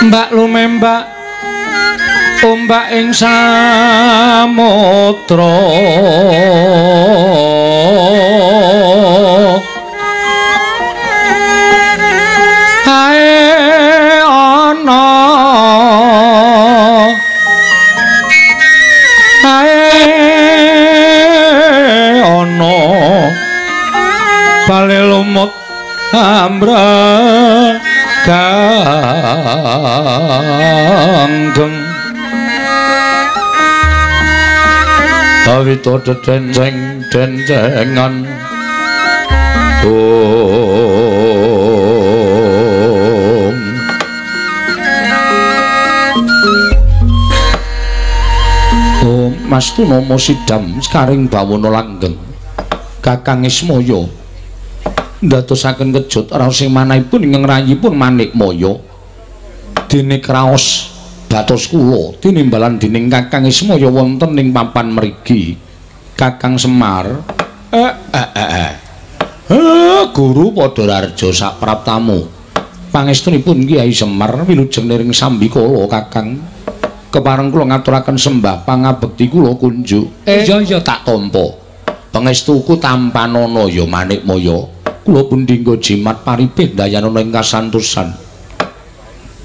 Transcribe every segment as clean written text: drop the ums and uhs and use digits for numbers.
Mbak lumembak ombak ing samudra ae ana ae ana bale lumut amra ganggeng awito dedenceng dencengan om. Om Mas Tunomo sidam sekaring bawana langgeng Kakang Ismaya ndadosaken kejut raos sing manahipun ingkang rayipun Manikmaya dene kraos batos kula tinimbalan dening Kakang Ismaya wonten ing papan mriki. Kakang Semar guru padha raharja sapraptamu pangestunipun Kyai Semar wilujeng niring sambikala Kakang kepareng kula ngaturaken sembah pangabekti kula kunjuk. Iya iya tak tampa pangestuku tampanana ya Manikmaya kula pun dinggo jimat paripih dayanana ing kasantosan.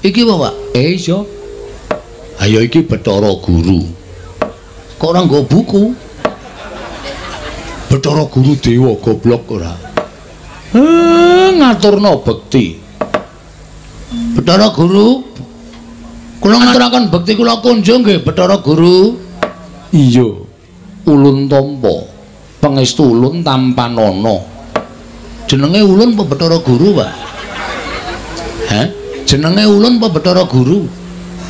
Iki apa, Pak? Iya. Ayo iki Bathara Guru. Kok ora nggo buku? Bathara Guru dewa goblok ora. Ngaturna bekti. Bathara Guru, kula ngaturaken bekti kula kunjung nggih Bathara Guru. Iya. Ulun tampa. Pangestu ulun tampanana. Jenenge ulun apa Bathara Guru, Pak? Hah? Jenenge ulun apa Bathara Guru?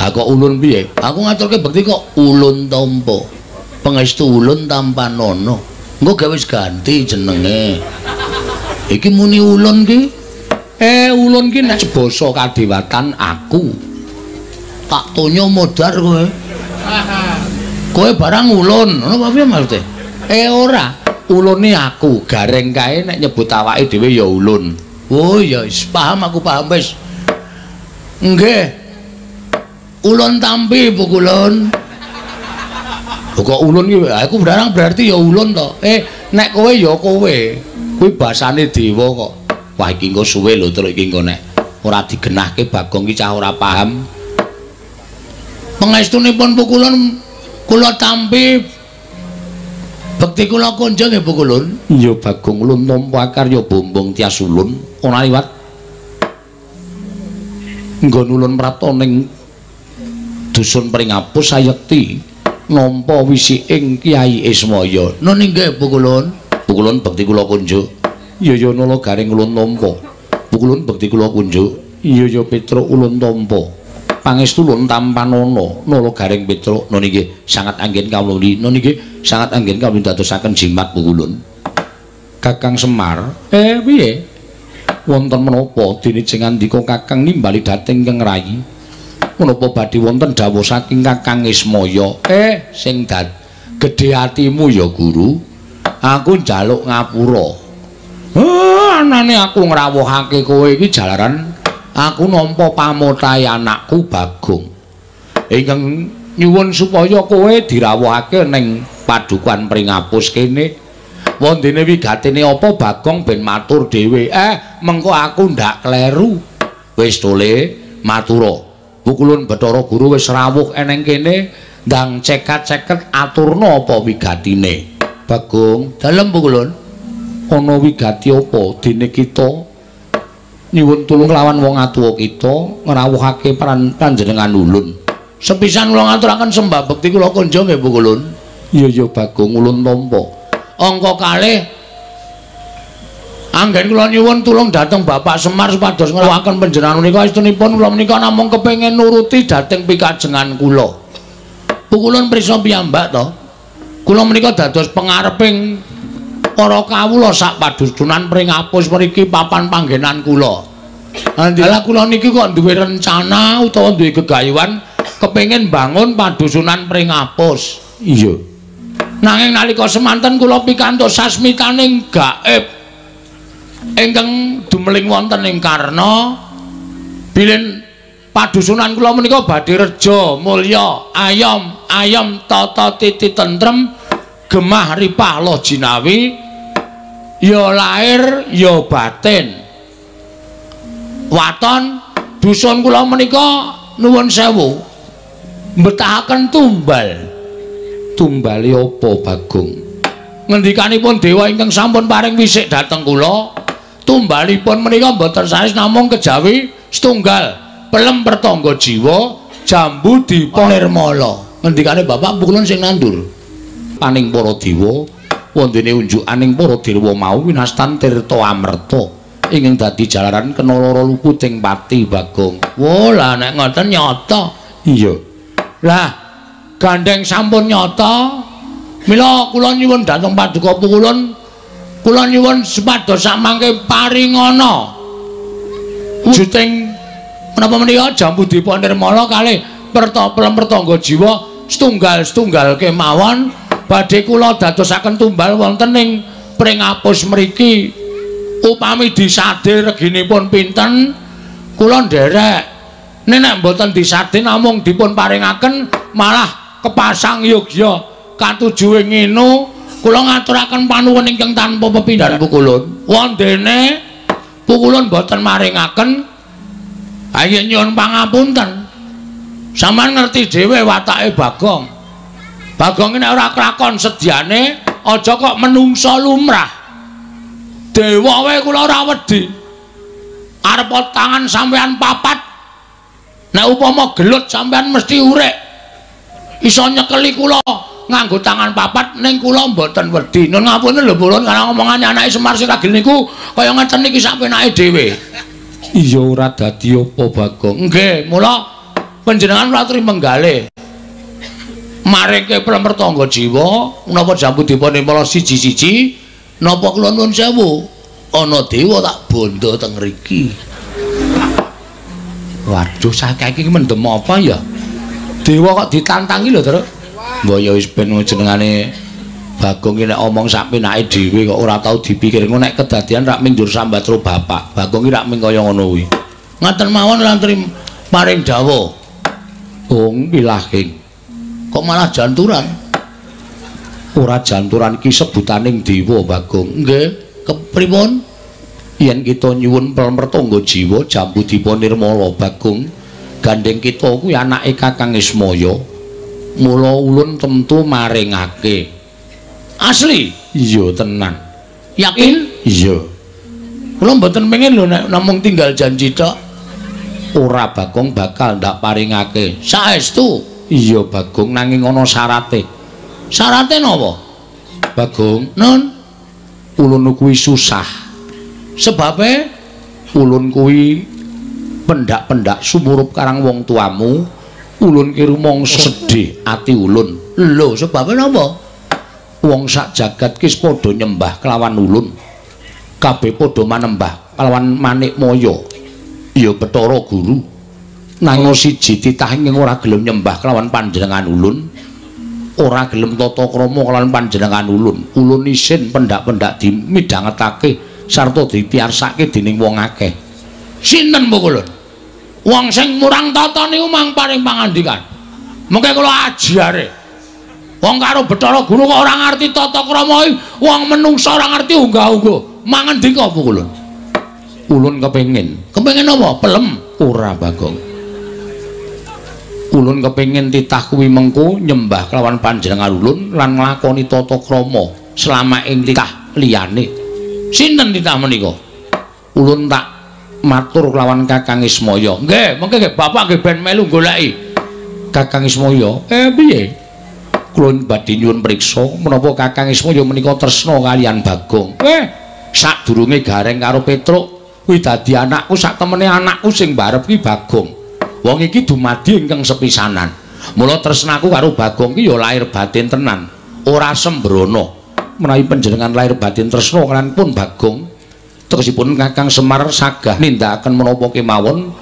Ha kok ulun piye? Aku ngaturke bekti kok ulun tampa. Pangestu ulun tampanana. Engko gawe wis ganti jenenge. Iki muni ulun ki. Ulun ki nek basa kadewatan aku. Tak tonyo modar kowe. Kowe barang ulun, ngono apa piye maksude? Ora. Ulune aku, gareng kae nek nyebut awake dhewe ya ulun. Oh ya wis paham aku, paham wis. Nggih. Ulun tampi pukulun. Kok ulun ki aku barang berarti ya ulun to. Nek kowe ya kowe. Kuwi basane dewa kok. Wah iki engko suwe lho truk iki engko nek ora digenahke Bagong ki cah ora paham. Pangestunipun pukulun kula tampi bekti kula kunjung nggih pukulun. Iya Bagong ulun tampa karya bombong tias ulun ora liwat. Nggon ulun prapta ning dusun Pringapus sayekti nampa wisiking Kyai Ismaya. Nun inggih pukulun. Pukulun bekti kula kunjuk. Iya ya nala garing ulun tampa. Pukulun bekti kula kunjuk. Iya ya Petruk ulun tampa. Pangestu ulun tampanana nala garing Petruk. Nun inggih sangat anggen kawula. Nun inggih sangat anggen kawula dadosaken jimat pukulun. Kakang Semar, piye? Wonten menapa dene jeng andika Kakang nimbali dhateng ingkang rayi? Menapa badhe wonten dawuh saking Kakang Ismaya? Sing gedhe atimu ya Guru. Aku njaluk ngapura. Anane aku ngrawuhake kowe iki jalaran aku nampa pamotahe anakku Bagong. Ingkang nyuwun supaya kowe dirawuhake ning padukuhan Pringapus kene. Wondene wigatene apa Bagong ben matur dhewe. Mengko aku ndak kleru. Wis tole matura. Pukulun Bathara Guru wis rawuh eneng kene ndang cekat-ceket aturna apa wigatine. Bagong, dalem pukulun. Ana wigati apa dene kita nyuwun tulung lawan wong atuwa kita ngrawuhake panjenengan ulun. Sepisan kula ngaturaken sembah bekti kula kunjung nggih pukulun. Iya ya Bagong ulun tampa. Angka kalih anggen kula nyuwun tulung dhateng Bapak Semar supados ngrawuhaken panjenengan menika estunipun kula menika namung kepengin nuruti dhateng pikajengan kula. Pukulun prisa piyambak to. Kula menika dados pengareping para kawula sak padusunan Pringapus mriki papan panggenan kula. Lah kula niki kok duwe rencana utawa duwe gegayuhan kepengin bangun padusunan Pringapus. Iya. Nanging nalika semanten kula pikantuk sasmitaning gaib ingkang dumeling wonten ing Karna bilih Padusunan kula menika badhe reja mulya, ayom, ayom tata titi tentrem, gemah ripah loh jinawi, ya lahir ya batin. Waton dusun kula menika nuwun sewu mbetahaken tumbal. Tumbale apa Bagong? Ngendikanipun dewa ingkang sampun paring wisik dhateng kula, tumbalipun menika mboten sanes namung kejawi setunggal pelem pertangga jiwa jambu dipa nirmala. Ngendikane bapak pukulun sing nandur paning para dewa wondene unjukaning para dewa mau winastan tirta amerta ingkang dadi jalaran kena lara luputing pati Bagong. Wo lah nek ngoten nyata. Iya. Lah gandeng sampun nyata, mila kula nyuwun dhateng paduka pukulun, kula nyuwun supados samangke paringana wujuding menapa menika jambu dipa nirmala kalih pelem pertangga jiwa setunggal-setunggal kemawon badhe kula dadosaken tumbal wonten ing Pringapus mriki. Upami disade reginipun pinten kula nderek. Nek mboten disade namung dipun paringaken malah kepasang yogya katujuwe ngene. Kula ngaturaken panuwun ingkang tanpa pepindhan pukulun. Wondene pukulun mboten maringaken, ayo nyuwun pangapunten. Sampeyan ngerti dhewe watake Bagong. Bagong nek ora klakon sedyane aja kok menungsa lumrah. Dewa wae kula ora wedi. Arep tangan sampeyan papat, nek upama gelut sampeyan mesti urek. Iso nyekeli kula nganggo tangan papat, ning kula mboten wedi. Nun ngapunten lho Pulun, karena omongane anake Semar sing ragil niku kaya ngeten niki sak penake dhewe. Iya ora dadi apa Bagong. Nggih, mula panjenengan kula aturi menggalih. Maringke pelem pertangga jiwa menapa jambu dipa nirmala siji-siji, napa kula nuwun sewu ana dewa tak bondo teng mriki. Waduh, saiki iki mendem apa ya? Dewa kok ditantangi lho, Truk. Mbok ya wis ben jenengane Bagong iki nek omong sak penake dhewe kok ora tau dipikir. Engko nek kedadian rak ming njur sambat karo bapak. Bagong iki rak ming kaya ngono kuwi. Ngaten mawon lan paring dawuh. Ung pilahing. Kok malah janturan? Ora janturan iki sebutaning dewa Bagong. Nggih, kepripun? Yen kita nyuwun pelem pertangga jiwa jambu dipa nirmala Bagong, gandeng kita kuwi anake Kakang Ismaya. Mula ulun tentu maringake. Asli? Iya tenan. Yakin? Iya. Kula mboten pengen lho nek namung tinggal janji tok. Ora Bagong bakal ndak paringake. Saestu? Iya Bagong, nanging ana syarate. Syarate napa? Bagong, nun ulun kuwi susah. Sebabe ulun kuwi pendak-pendak sumurup karang wong tuamu, ulun ki rumangsa sedih ati ulun. Lho, sebabe napa? Wong sak jagat ki padha nyembah kelawan ulun. Kabeh padha manembah kelawan manik maya. Ya Bathara Guru. Nanging siji titah ing ora gelem nyembah kelawan panjenengan ulun, ora gelem tata krama kelawan panjenengan ulun. Ulun isin pendak-pendak dimidhangetake sarta dipiyarsake dening wong akeh. Sinten pukulun? Wong sing murang tata niku mang paring pangandikan. Mengke kula ajare. Wong karo Bathara Guru kok ora ngerti tata krama, wong menungsa ora ngerti unggah-ungguh. Mangendika pukulun. Ulun kepengin. Kepengin apa? Pelem? Ora Bagong. Ulun kepengin titah kuwi mengko nyembah kelawan panjenengan ulun lan nglakoni tata krama selama ing titah liyane. Sinten titah menika? Ulun tak matur kelawan Kakang Ismaya. Nggih, mengke nggih bapak nggih ben melu goleki Kakang Ismaya. Piye? Kula badhe nyuwun priksa menapa Kakang Ismaya menika tresna kaliyan Bagong. Sadurunge Gareng karo Petruk kuwi dadi anakku, sak temene anakku sing barep ki Bagong. Wong iki dumadi ingkang sepisanan. Mula tresnaku karo Bagong ki ya lahir batin tenan, ora sembrono. Menawi panjenengan lahir batin tresna kaliyan pun Bagong, tegesipun Kakang Semar sagah nindakaken menapa kemawon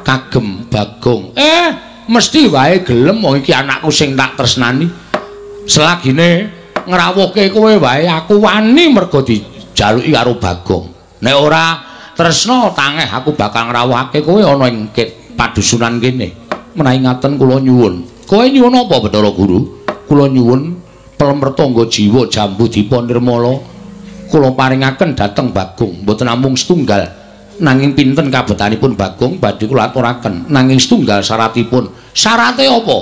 kagem Bagong. Mesti wae gelem wong iki anakku sing tak tresnani. Selagine ngrawuhke kowe wae aku wani mergo dijaluki karo Bagong. Nek ora tresna tangeh aku bakal ngrawuhake kowe ana ing padusunan kene. Menawi ngaten kula nyuwun. Kowe nyuwun apa Bathara Guru? Kula nyuwun pelem pertangga jiwa Jambu Dipa Nirmala kula paringaken dhateng Bagong. Mboten namung setunggal, nanging pinten kabetanipun Bagong badhe kula aturaken. Nanging setunggal syaratipun. Syarate apa?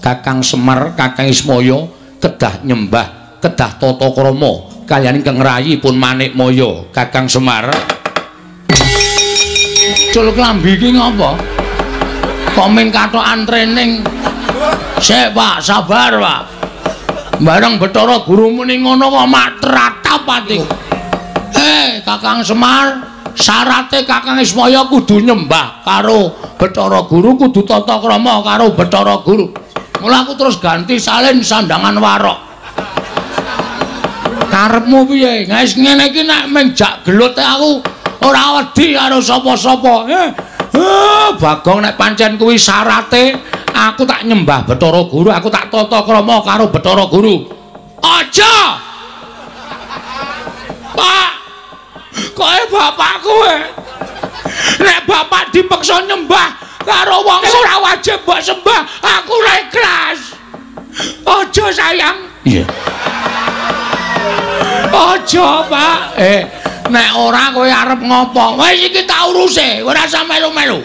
Kakang Semar, Kakang Ismaya kedah nyembah, kedah tata krama kaliyan ingkang ngrayipun Manikmaya. Kakang Semar, cul klambi iki ngapa? Kok ming kathokan training? Sik, Pak, sabar, Pak. Bareng Bathara Guru muni ngono kok matratap atiku. Kakang Semar, syarate Kakang Ismaya kudu nyembah karo Bathara Guru, kudu tata krama karo Bathara Guru. Mula aku terus ganti salin sandangan warok. Karepmu piye? Wis ngene iki nek mung jak gelut aku ora wedi karo sapa-sapa. Bagong nek pancen kuwi syarate aku tak nyembah Bathara Guru, aku tak tata krama karo Bathara Guru. Aja! Pak, kowe bapakku e. Nek bapak dipeksa nyembah karo wong ora wajib mbok sembah, aku ora ikhlas. Aja sayang. Iya. Aja, Pak. Nek ora kowe arep ngopo? Wis iki tak uruse, ora usah melu-melu.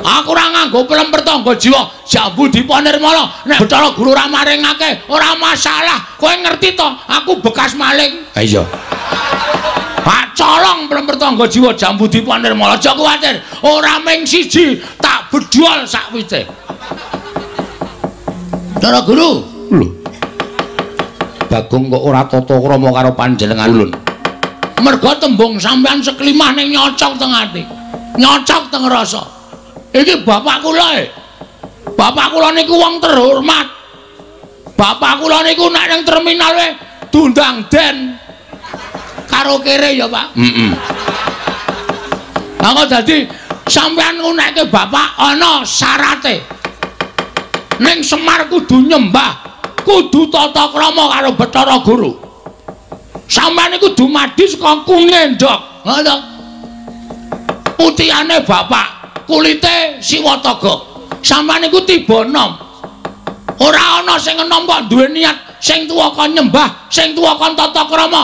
Aku ora nganggo pelem pertangga jiwa Jambu Dipa Nirmala. Nek Bathara Guru ora maringake, ora masalah. Kowe ngerti to, aku bekas maling. Ha iya. Pak colong pelem pertangga jiwa Jambu Dipa Nirmala. Aja kuwatir, ora ming siji, tak bedol sakwite. Bathara Guru, lho. Bagong kok ora tata krama karo panjenengan ulun. Merga tembung sampean seklimah ning nyocok teng ati. Nyocok teng rasa. Iki bapak kula e. Bapak kula niku wong terhormat. Bapak kula niku nek ning terminal e diundang den. Karo kere ya, Pak. Heeh. Lah kok dadi sampean ngunekke bapak ana syarate. Ning Semar kudu nyembah, kudu tata krama karo Bathara Guru. Sampeyan iku dumadi saka kungendhok. Ngono. Putihane bapak, kulite siwataga. Sampeyan iku tiba enom. Ora ana sing enom kok duwe niat sing tuwa kon nyembah, sing tuwa kon tata krama.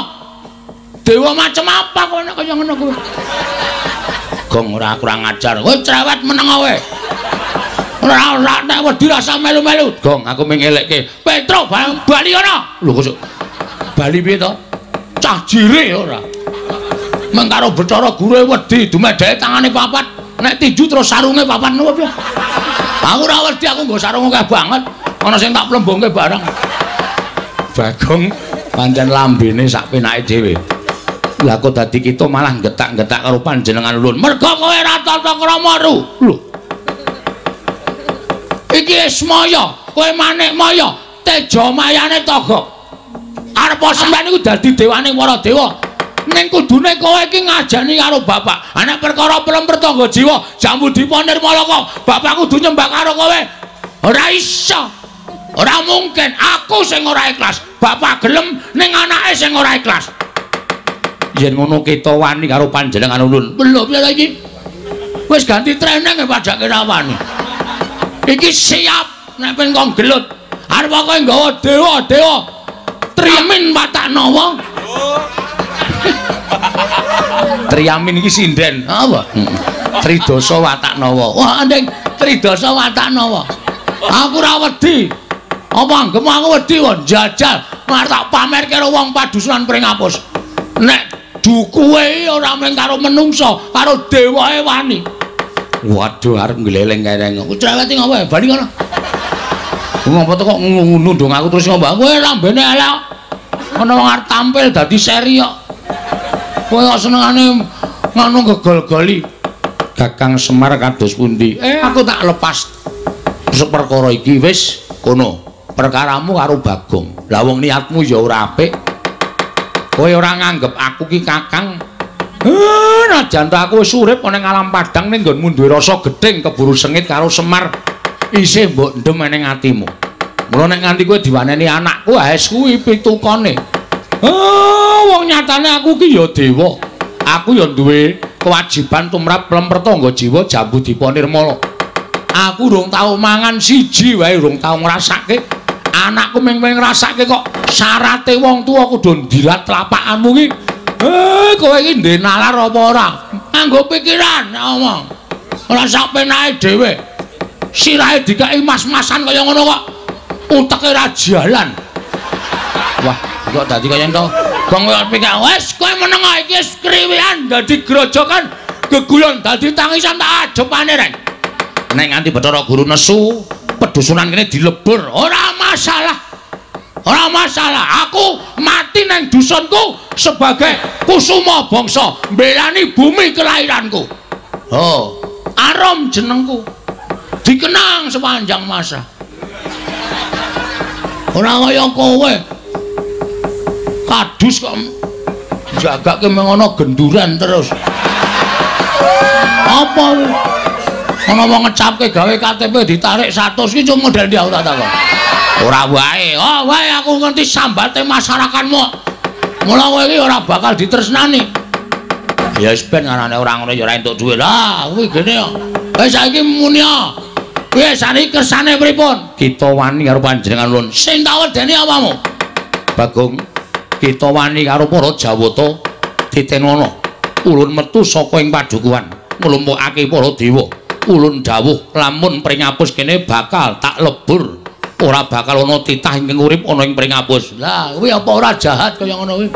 Dewa macem apa kowe nek kaya ngono kuwi? Gong ora kurang ajar. Kowe cerewet meneng kowe. Ora ora nek wedi rasa melu-melu. Gong aku mung ngelekke. Petro bali ana. Lho kok bali piye to? Cah jire ora. Meng karo Bathara Guru wedi dumedheke tangane papat. Nek tinju terus sarunge papat ngono piye? Aku ora wedi, aku nggo sarung akeh banget. Ana sing tak plembongke barang. Bagong pancen lambene sak penake dhewe. Lah kok dadi kita malah getak-getak karo panjenengan ulun. Merga kowe ora tata krama ru. Lho. Iki Ismaya, kowe Manikmaya, teja mayane Togok. Arep sampeyan iku dadi dewane para dewa. Ning kudune kowe iki ngajani karo bapak. Ana perkara pelem pertangga jiwa Jambu Dipa Nirmala kok bapak kudu nyembah karo kowe. Ora iso. Ora mungkin, aku sing ora ikhlas. Bapak gelem ning anake sing ora ikhlas. Yen ngono kita wani karo panjenengan ulun. Lho piye ta iki? Wis ganti training padake ra wani. Iki siap nek pengen kong gelut. Arep kowe nggawa dewa-dewa Triamin watak nawa. Triamin iki sinden. Apa? Tridasa watak nawa. Wah, ndeng Tridasa watak nawa. Aku ora wedi. Apa anggemu aku wedi kok njajal arep tak pamer karo wong padusunan Pringapus. Nek dukuwe ora mung karo menungsa, karo dewae wani. Waduh, arep ngleleng kereng. Aku cerewet ngopo bali ngono. Ngopo to kok nundung aku terus ngopo? Kowe lambene elek. Ana wong arep tampil dadi seri kok. Kowe kok senengane ngono gegol-goli. Kakang Semar kados pundi? Aku tak lepas perkara iki wis kono. Perkaramu karo Bagong. Lah wong niatmu ya ora apik. Kowe ora nganggep aku ki kakang. Najan to aku wis urip ana ing alam padang ning nggonmu duwe rasa gething keburu sengit karo Semar. Isih mbok ndem ning atimu. Mula nek nganti kowe diwaneni anakku, wis kuwi pitukane. Wong nyatane aku ki ya dewa. Aku ya duwe kewajiban tumrap pelem pertangga jiwa Jambu Dipa Nirmala. Aku urung tau mangan siji wae urung tau ngrasake. Anakku mung ngrasake kok syarate wong tuwa kudu ndilat tlapakanmu ki. Kowe iki ndek nalar apa ora? Nganggo pikiran ngomong. Ora sak penake dhewe. Sirahe dikeki mas-masan kaya ngono kok uteke ra jalan. Wah, kok dadi kaya ento. Gong kaya pikir wis kowe meneng iki wis kriwian dadi grojokan geguyon dadi tangisan tak adepane reng. Nek nganti Bathara Guru nesu, pedusunan kene dilebur, ora masalah. Ora masalah, aku mati nang dusunku sebagai kusuma bangsa, mbelani bumi kelahiranku. Oh, arum jenengku. Dikenang sepanjang masa. Ora kaya kowe. Kadus kok jagake mengono genduran terus. Apa ana wong ngecapke gawe KTP ditarik 100 ki cuma model ndi aku tak takon. Ora wae. Oh, wae aku ngerti sambate masyarakatmu. Mula kowe iki ora bakal ditresnani. Ya wis ben anane ora ngono ya ora entuk dhuwit. Lah, kuwi gene kok. Wis saiki muni ya. Piye saniki kersane pripun? Kita wani karo panjenengan ulun. Sing tak wedeni apamu? Bagong, kita wani karo para Jawata titenono. Ulun metu saka ing padukuhan, nglumpukake para dewa. Ulun dawuh lamun pringapus kene bakal tak lebur. Ora bakal ana titah ingkang urip ana ing pringapus. Lah, kuwi apa ora jahat kaya ngono kuwi?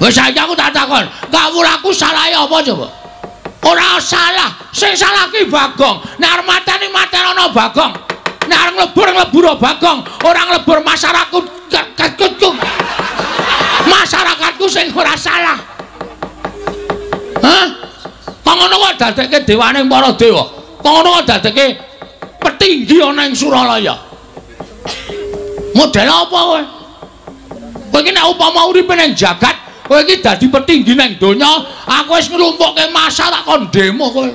Wis saiki aku tak takon, kawulaku salahe apa coba? Ora salah, sing salah ki Bagong. Nek arep mateni matenono Bagong. Nek arep nglebur nglebur Bagong, ora nglebur masyarakatku. Masyarakatku sing ora salah. Hah? Kok ngono kok dadekke dewane para dewa? Kok ngono kok dadekke petinggi ana ing Suralaya? Model apa kowe? Kowe iki nek upama uripe ning jagat, kowe iki dadi petinggi ning donya, aku wis nglumpukke massa tak kon demo kowe.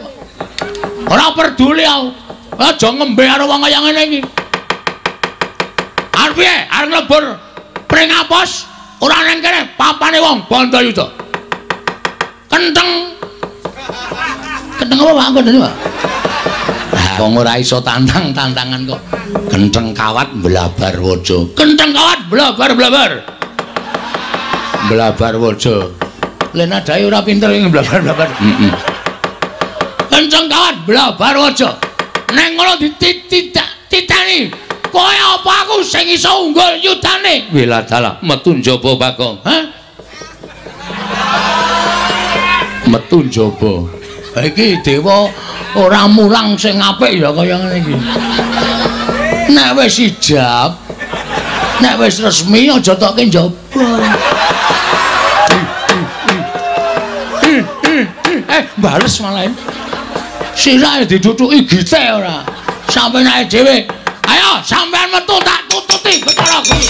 Ora peduli aku. Aja ngembe karo wong kaya ngene iki. Arep piye? Arep nglebur pringapus ora ning kene papane wong Bandayuda. Kenteng. Kenteng apa Pak kandhane, Pak? Lah wong ora iso tantang-tantangan kok. Kenteng kawat mblabar waja. Kenteng kawat blabar-blabar. Blabar waja. Lha nadahe ora pinter ing blabar-blabar. Heeh. Kenceng kawat blabar waja. Neng ngono dititani. Kowe apa aku sing iso unggul yudane? Wiladalah metu njaba Bagong. Hah? Metu njaba. Iki dewa ora mulang sing apik ya kaya ngene iki. Nek wis ijab, nek wis resmi aja tokke njaba. Bales malah. Sirahe diduduki gite ora. Sampeyan dhewe. Ayo sampean metu tak tututi Bathara Guru.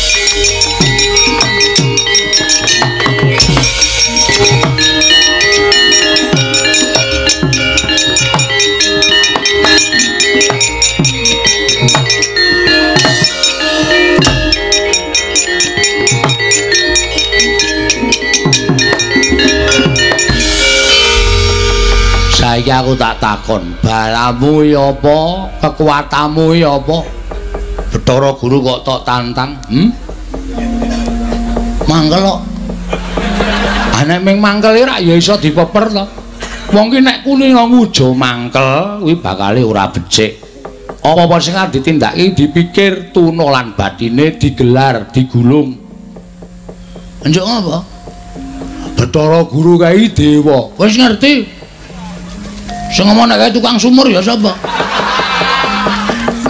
Saiki aku tak takon, balamu ya apa, kekuatanmu ya apa? Bathara Guru kok tok tantang, Mangkel kok. Ah nek ming mangkel ora ya iso dipeper to. Wong ki nek kulino ngujo mangkel kuwi bakale ora becik. Apa-apa sing arep ditindakake dipikir tuna lan batine digelar, digulung. Njuk apa? Bathara Guru kae dewa. Wis ngerti. Sing ngomong nek kae tukang sumur ya sapa?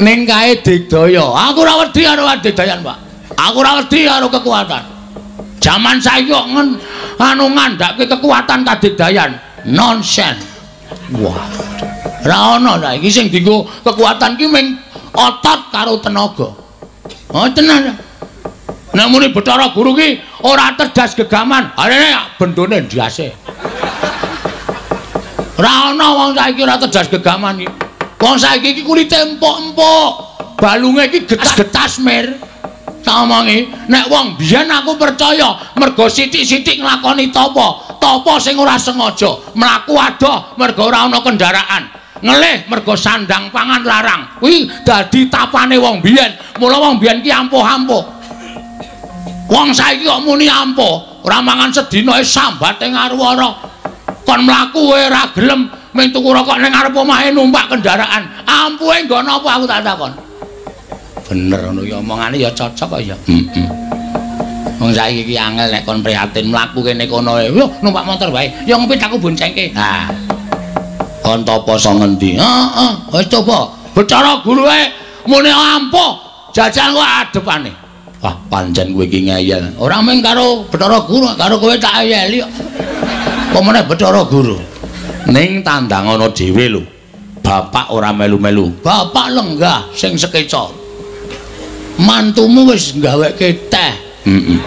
Ning kae digdaya. Aku ora wedi karo adigdayan, Pak. Aku ora wedi karo kekuatan. Jaman saiki kok anu ngandhake kekuatan kadigdayan. Nonsen. Wah. Ora ana ta iki sing dienggo kekuatan ki ming otot karo tenaga. Oh tenan. Nek muni Bathara Guru ki ora tedas gegaman, arene bendone ndase. Ora ana wong saiki ora tedas gegaman iki. Wong saiki iki kulite empuk-empuk, balunge iki getas-getas mir. Tak omongi, nek wong biyen aku percaya mergo sithik-sithik nglakoni tapa, tapa sing ora sengaja, mlaku adoh mergo ora ana kendaraan. Ngelih mergo sandang pangan larang. Kuwi dadi tapane wong biyen. Mula wong biyen ki ampuh-ampuh. Wong saiki kok muni ampuh, ora mangan sedina e sambate ngaruwara. Kon mlaku ora gelem mung tuku rokok ning ngarep omahe numpak kendaraan. Ampuhe nggo napa aku tak takon. Bener ngono ya omongane ya cocok kok ya. Heeh. Wong saiki iki angel nek kon prihatin mlaku kene kono e. Yo numpak motor wae. Ya ngepit aku boncengke. Ha. Kon topo iso ngendi? Heeh, wis coba. Bathara Guru e muni ampuh, jajal kok adepane. Wah, pancen kowe iki ngeyel. Ora mung karo Bathara Guru, karo kowe tak eyeli kok. Apa meneh Bathara Guru? Ning tandang ana dhewe lho. Bapak ora melu-melu. Bapak lenggah sing sekeca. Mantumu wis gaweke teh. Heeh.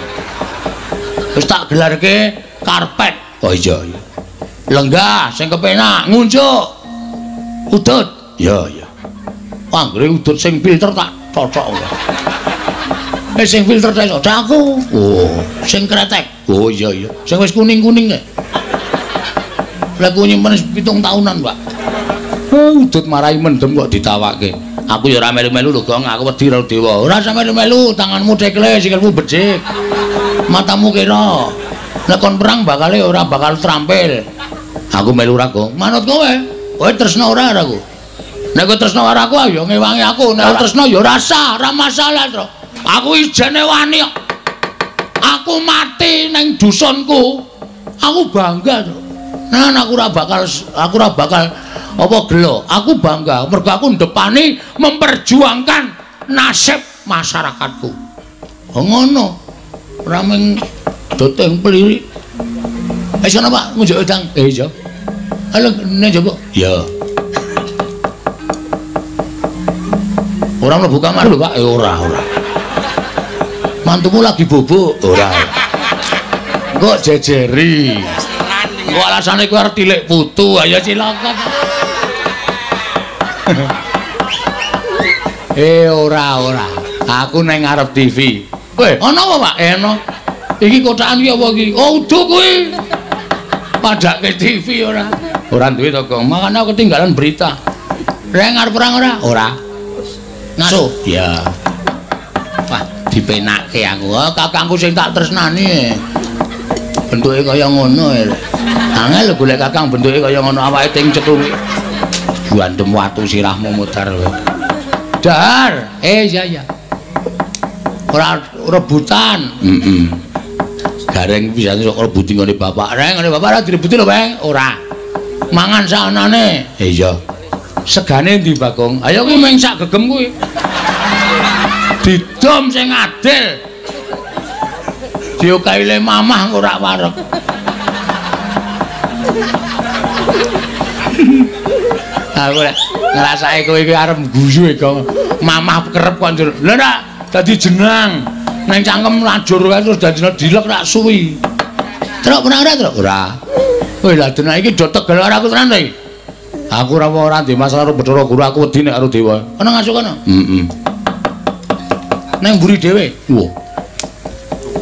Wis tak gelarke karpet. Oh iya iya. Lenggah sing kepenak ngunjuk. Udut. Iya iya. Anggere udut sing filter tak cocok. Sing filter tak cocok aku. Oh, sing kretek. Oh iya iya. Sing wis kuning-kuning kae. Lah ku nyimpen 7 tahunan, Pak. Oh, udut marai mendem kok ditawake. Aku ya ora melu-melu lho, Gong. Aku wedi karo dewa. Ora usah melu-melu, tanganmu tekle, sikilmu becik. Matamu kira. Nek kon perang bakale ora bakal terampil. Aku melu ora, Gong. Manut kowe. Kowe tresna ora karo aku? Nek kowe tresna karo aku ya ngewangi aku. Nek tresna ya ora sah, ora masalah, Tru. Aku ijene wani kok. Aku mati ning dusunku. Aku bangga, Tru. Nah, aku ora bakal apa gelo. Aku bangga mergo aku ndepani memperjuangkan nasib masyarakatku. Oh ngono. Ora mung doteng pelirik. Wis ana Pak, ngunjuk wedang. Iya. Halo, nek njaba. Iya. Ora mlebu kamar lho, Pak. Ora, ora. Mantumu lagi bobok. Ora. Kok jejeri. Kok alasane kowe arep tilik putu, ayo cilaka. Ora ora. Aku nang ngarep TV. Kowe ana apa, Pak? Ana. Iki kotakan iki apa iki? Oh, udu kuwi. Padake TV ora. Ora duwe to, Gong. Makane aku ketinggalan berita. Reng arep perang ora? Ora. Ngaso. Ya. Wah, dipenake aku. Oh, kakangku sing tak tresnani. Bentuke kaya ngono. Angel golek kakang bentuke kaya ngono awake ting cekluk. Guandem watu sirahmu mudhar kowe. Dahar. Iya iya. Ora rebutan. Heeh. Gareng bisa sok rebuti nggone bapak. Reng nggone bapak ora direbuti lho, Bang. Ora. Mangan saanane. Iya. Segane ndi, Bagong? Ayo kuwi mung sak gegem kuwi. Didom sing adil. Diokaile mamah ora wareg. Aku lek ngrasake kowe iki arep guyu e, Gong. Mamah kerep kok njur. Lha nek dadi jenang nang cangkem lajur kae terus dadi dilek rak suwi. Truk pernah ora, Truk? Ora. Weh lah denak iki do tegel karo aku tenan ta iki. Aku ora ora ndek masalah karo Bathara Guru, aku wedi nek karo dewa. Ana ngasuk kono? Heeh. Nang mburi dhewe. Wah.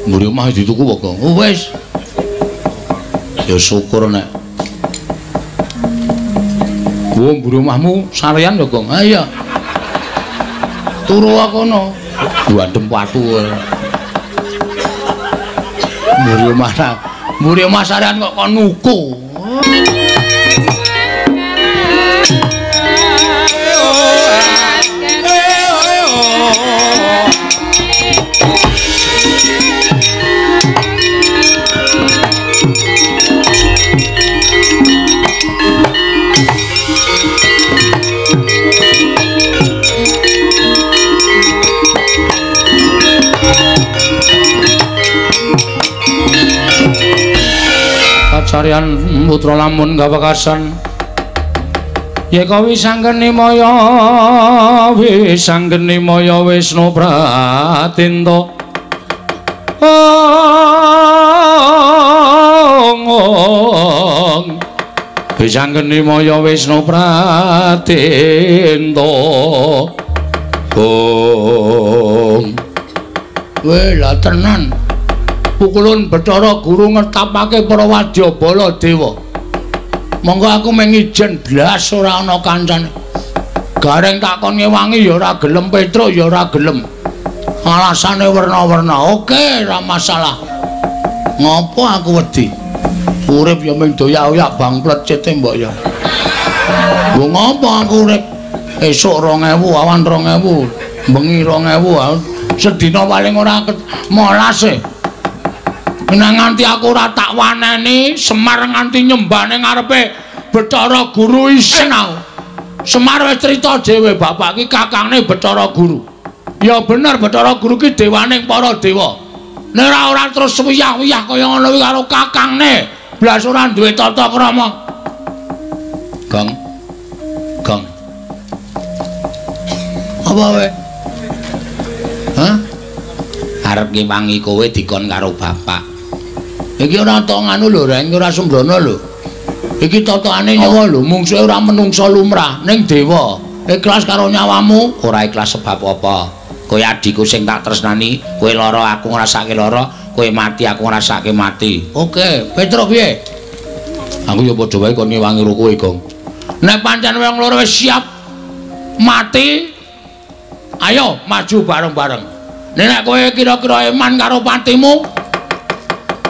Mburi omah dituku apa, Gong? Oh wis. Ya syukur nek. Wong mburi omahmu sarean lho, Gong. Ha iya. Turu kono. Guandem watu. Mburi omah, mburi omah sarean kok kon nuku. Kacarian putra lamun gawakasan yeka wisanggeni maya wisanggeni maya Wisnu Pratinta ong wisanggeni maya Wisnu Pratinta ong. Weh lah tenan pukulun Bathara Guru ngetapake para wadyabala dewa. Monggo aku mung ijen blas ora ana kancane. Gareng takon ngewangi ya ora gelem, Petruk ya ora gelem. Alasane werna-werna. Oke, ora masalah. Ngopo aku wedi? Urip ya mung doyak-oyak bang plecete mbok ya. Lho ngopo aku urip? Esuk 2000, awan 2000, bengi 2000, sedina paling ora molas e. Nek nganti aku ora tak waneni, Semar nganti nyembah ning ngarepe Bathara Guru isin aku. Semar wis crita dhewe, bapak ki kakangne Bathara Guru. Ya bener Bathara Guru ki dewaning para dewa. Nek ora terus wiyah-wiyah kaya ngono kuwi karo kakangne, blas ora duwe tata krama. Gong. Gong. Apa wae? Hah? Arep ngewangi kowe dikon karo bapak. Iki ora tok nganu lho, Reng, ora sembrono lho. Iki totokane nyawa lho, mungsuhe ora menungsa lumrah, ning dewa. Ikhlas karo nyawamu, ora ikhlas sebab apa? Kowe adikku sing tak tresnani, kowe lara aku ngrasake lara, kowe mati aku ngrasake mati. Oke, Petruk piye? Aku ya padha wae kon ngewangi ro kowe, Gong. Nek pancen wong loro wis siap mati, ayo maju bareng-bareng. Nek kowe kira-kira eman karo patimu,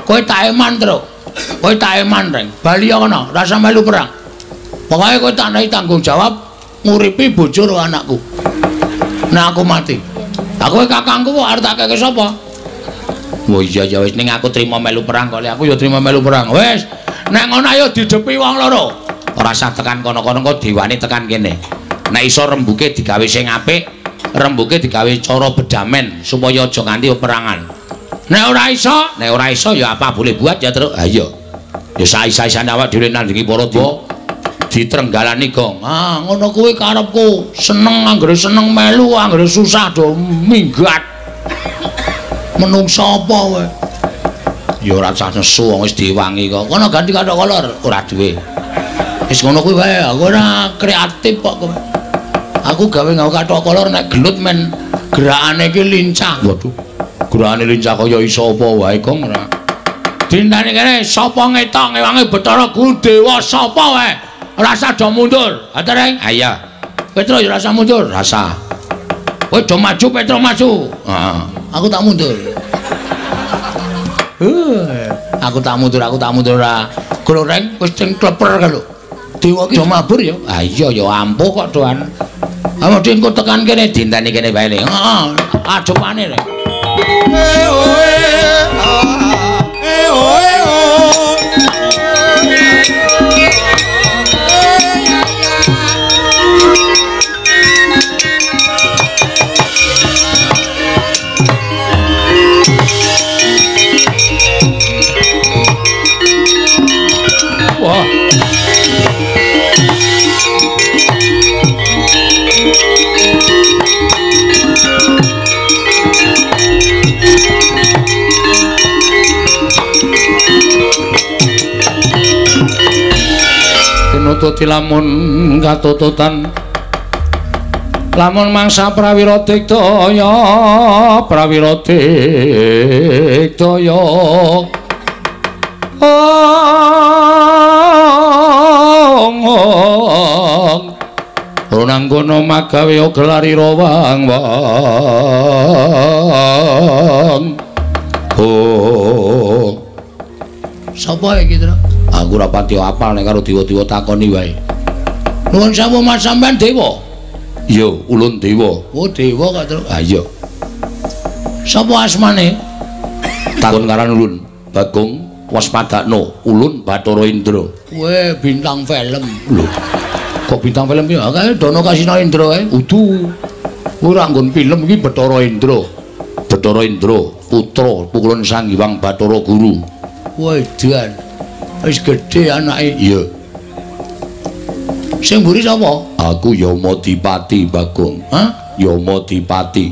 kowe tak eman, Truk. Kowe tak eman, Reng. Bali kono, rasa melu perang. Pokoke kowe tak nehi tanggung jawab nguripi bojo karo anakku. Nek aku mati. Aku kakangku kok arep tak keke sapa? Oh iya ya wis, ning aku trimo melu perang kok. Aku ya trimo melu perang. Wis, nek ngono ayo didepi wong loro. Ora usah tekan kono-kono, kok dewane tekan kene. Nek iso rembuke digawe sing apik, rembuke digawe cara bedamen supaya aja nganti peperangan. Nek ora iso, nek ora iso ya apa boleh buat ya, Truk. Ha iya. Ya saisa-isane awak dhewe nandingi para dewa ditrenggalani, Gong. Ah, ngono kuwi karepku. Seneng anggere seneng melu, anggere susah do minggat. Menungsa apa kowe? Ya ora usah nesu wong wis diwangi kok. Kono ganti kathok kolor, ora duwe. Wis ngono kuwi wae, aku ora kreatif kok kowe. Aku gawe nggawe kathok kolor nek gelut men gerakane iki lincah. Waduh. Gerakane lincah kaya iso apa wae, Gong ora. Dintane kene sapa ngetok ngewangi Bathara Guru dewa sapa wae. Ora usah do mundur. Ha Reng? Ha iya. Petro ya ora usah mundur. Rasa. Kowe do maju, Petro maju. Heeh. Aku tak mundur. Aku tak mundur, aku tak mundur ora. Guru Reng wis sing kleper lho. Dewa ki do mabur ya. Ha iya ya ampuh kok doan. Ha mesti engko tekan kene dinteni kene wae. Heeh, adepane Reng. Wah. Tinututi lamun katututan lamun mangsa prawira digdaya, prawira digdaya. Ong runanggono magawe gelarira wang wang. Oh. Sapa iki, Tru? Aku ora pati apal nek karo dewa-dewa takoni wae. Nuwun sewu Mas, sampean dewa? Iya, ulun dewa. Oh, dewa kok, Tru. Ha iya. Sapa asmane? Takon ngaran ulun, Bagong Waspadakno, ulun Bathara Indra. Kowe bintang film. Lho. Kok bintang film ya? Kae Dono Kasino Indra kae. Udu. Ora nggon film iki Bathara Indra. Bathara Indra, putra Pukulun Sang Hyang Bathara Guru. Wedan. Wis gedhe anake. Iya. Sing mburi sapa? Aku Yamadipati, Bagong. Hah? Yamadipati.